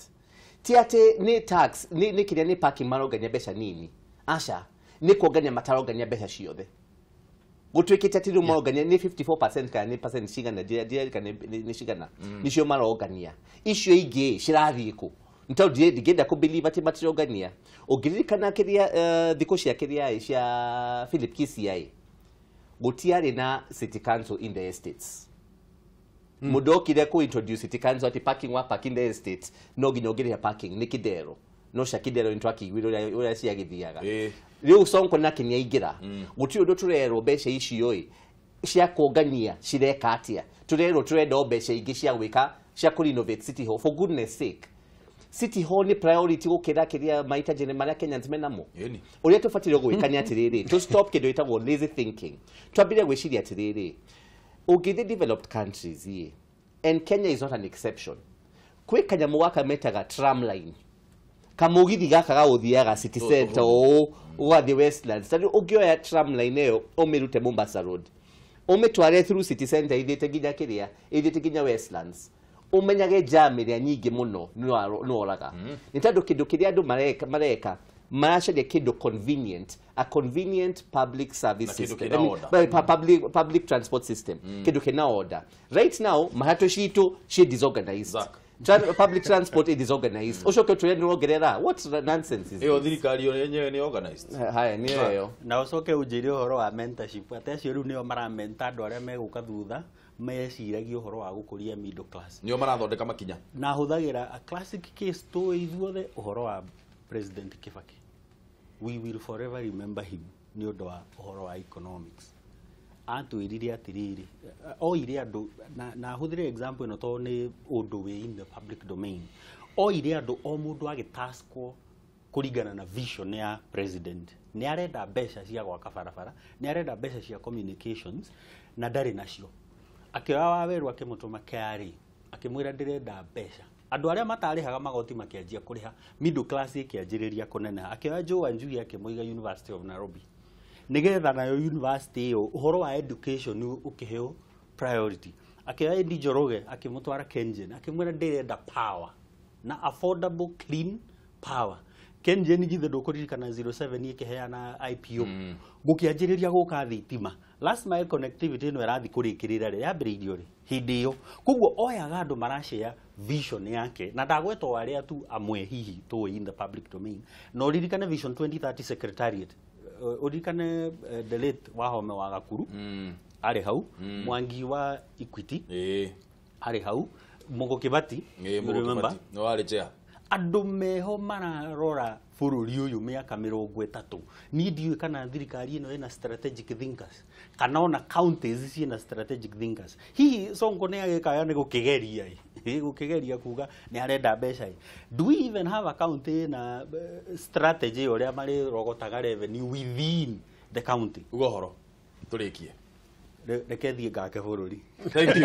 ti atĩ nĩ tax nĩ kĩrĩa nĩ parking marongania mbeca nini aca nĩ kuongania matarongania mbeca ciothe gũtuĩkĩte atĩ rĩu marongania nĩ 54% kana nĩ percent cigana kana nĩ cigana nĩcio marongania icio ingĩ cirathiĩ kũ nĩ tondũ ndingĩenda kũ believe atĩ matirongania ũngĩririkana kĩrĩa thikũ cia kĩrĩa cia Philip Kisiai gũtiarĩ na city council in the estates mũndũ okire kũ introduce city council atĩ parking wa parking the estate no nginya ũngĩrĩha parking nĩ kĩndero no cia kĩndero nĩ twakĩiguire ũrĩa ciagĩthiaga rĩu Sonko nake nĩ aingĩra gũtirĩ ũndũ tũrerwo mbeca icio ĩ cia kuongania cireka atĩa tũrerwo tũrenda o mbeca ingĩ cia gwĩka cia kũ renovate City Hall for goodness sake City Hall nĩ priority gũkĩra kĩrĩa mahitaji marĩa Kenyans menamo ũrĩa tũbataire gwĩka nĩ atĩrĩrĩ to stop kĩndũ gĩtagwo lazy thinking twambĩrĩrie gwĩciria atĩrĩrĩ ũngĩthiĩ developed countries ĩ and Kenya is not an exception kwĩ kanyamũ gaka metaga tram line kamũgithi gaka gagũthiaga city center ũũ ũgathiĩ Westlands tondũ ũngĩoya tram line ĩyo ũmĩrute Mombasa Road ũmĩtware through city center ithiĩte nginya kĩrĩa ithiĩte nginya Westlands umenyage jam ĩrĩa nyingĩ mũno nĩworaga nĩ tondũ kĩndũ kĩrĩa andũ mareka maracaria kĩndũ convenient a convenient public service system I mean, public transport system kĩndũ kĩna order right now matatũ citũ ciĩ disorganized Public transport is disorganized. Ucoke ũtwĩre nĩ wongerera. What nonsense is Ĩyo this? Thirikari yo yenyewe nĩ organized. Haya, nĩ ĩyo. Na ũcoke ũnjĩre ũhoro wa mentorship, atĩ acio rĩu nĩo maramenta andũ arĩa megũka thutha, meciragia ũhoro wa gũkũria middle class. Nĩo marathondeka makinya. Na hũthagĩra a classic case tũĩ ithuothe, ũhoro wa President Kibaki. We will forever remember him nĩ ũndũ wa ũhoro wa economics. Atwĩrire atĩrĩrĩ, oire andũ na hũthĩre example ĩno tondũ nĩ ũndũ wĩ in the public domain. Oire andũ, o mũndũ agĩtaskwo kũringana na vision ya president. Nĩ arenda mbeca cia gwaka barabara, nĩ arenda mbeca cia communications, na ndarĩ nacio. Akĩoya Wawerũ akĩmũtũma KRA, akĩmwĩra ndĩrenda mbeca. Andũ arĩa matarĩhaga magoti makĩanjia kũrĩha, middle class ĩkĩanjĩrĩria kũneneha. Akĩoya Joe Wanjui akĩmũiga University of Nairobi, nĩgetha nayo university ĩyo ũhoro wa education ũkĩheo priority. Akĩoya Eddie Njoroge akĩmũtwara KenGen, akĩmwĩra ndĩrenda power na affordable clean power. KenGen githĩ ndũkũririkana 07 ĩkĩheana IPO, gũkĩanjĩrĩria gũka thitima. Last mile connectivity ĩno ĩrathiĩ kũrĩkĩrĩra rĩ, yambĩrĩirio rĩ hĩndĩ ĩyo. Koguo oyaga andũ marashare vision yake, na ndagwetwo arĩa tu amwe hihi tũĩ in the public domain. Na ũririkane Vision 2030 Secretariat, ũririkane the late Wahome wa Gakuru arĩ hau, Mwangi wa Equity arĩ hau, Mugo Kibati, you Mugo remember? Kibati. No warĩ chair. Andũ meho mararora bũrũri ũyũ mĩaka 30. Niĩ ndiũĩ kana thirikari ĩno ĩna strategic thinkers, kana ona counties ciĩna strategic thinkers. Hihi Sonko nĩ agĩkaya nĩ gũkĩgeria ĩ, gũkĩgeria kuga nĩ arenda mbeca ĩ. Do we even have a county na strategy ũrĩa marĩrogotaga revenue within the county? Uga ũhoro tũrĩkie. Reke thiĩ ngake bũrũri. Thank you.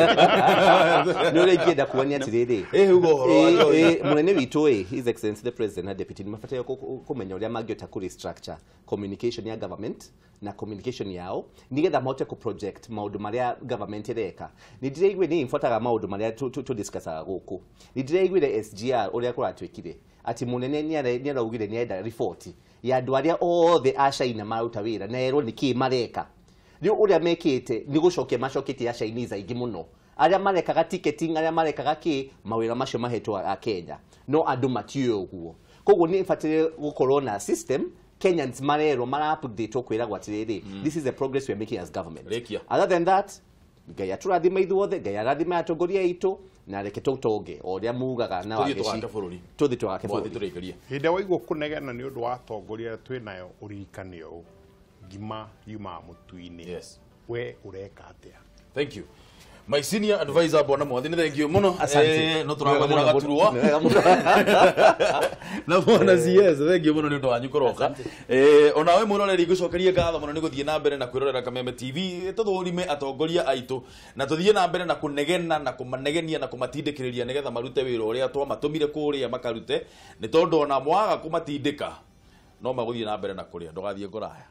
Nĩ ũrĩa ingĩenda kuonia atĩrĩrĩ, Uga ũhoro wa Joy. Mũnene witũ ĩ, His Excellency the President na Deputy nĩ mabataire kũmenya ũrĩa mangĩhota kũ restructure communication ya government na communication yao, nĩgetha mahote kũ project maũndũ marĩa government ĩreka. Nĩ ndĩraiguire, nĩ imbotaga maũndũ marĩa tũ discussaga gũkũ. Nĩ ndĩraiguire SGR ũrĩa kũratuĩkire atĩ mũnene nĩ araugire nĩ arenda riboti ya andũ arĩa othe a China maruta wĩra, na erwo nĩ kĩĩ mareka. Rĩu ũrĩa mekĩte nĩ gũcokia macoketie a Chinese aingĩ mũno, arĩa marekaga ticketing, arĩa marekaga kĩ mawĩra macio mahetwo a Kenya, no andũ matiũĩ ũguo. Koguo nĩ ĩbataire gũkorwo na system Kenyans marerwo, mara update kwĩragwo atĩrĩrĩ, this is the progress we are making as government. Rĩkia. Other than that, Ngai atũrathime ithuothe, Ngai arathime atongoria aitũ, na reke tũtonge o ũrĩa mugaga na Tũthiĩ Wangeci. tũgake bũrũri. Tũthiĩ tũgake Mwathi, bũrũri. tũrĩkĩrie. Hĩndĩ ĩrĩa waigua kũnegena nĩ ũndũ wa atongoria arĩa twĩ nayo, ũririkane ũũ, ngima yumaga mũtu-inĩ. We ũreka atĩa? Thank you, my senior advisor, bwana Mwathi, nĩ thank you mũno. Asante. No tũragwathĩra Nĩ wega gaturwa. mũno. Nĩ wega mũno. Na bwana CS, thank you mũno nĩ ũndũ wanyu kũroka. Onawe mwĩroreri, ngũcokerie ngatho mũno nĩ gũthiĩ na mbere na kwĩrorera Kameme TV. Tũthũrime atongoria aitũ na tũthiĩ na mbere na kũnegena na kũmanegenia na kũmatindĩkĩrĩria, nĩgetha marute wĩra ũrĩa twamatũmire kũrĩa makarute, nĩ tondũ ona mwaga kũmatindĩka no magũthiĩ na mbere na kũrĩa. Ndũgathiĩ kũraya.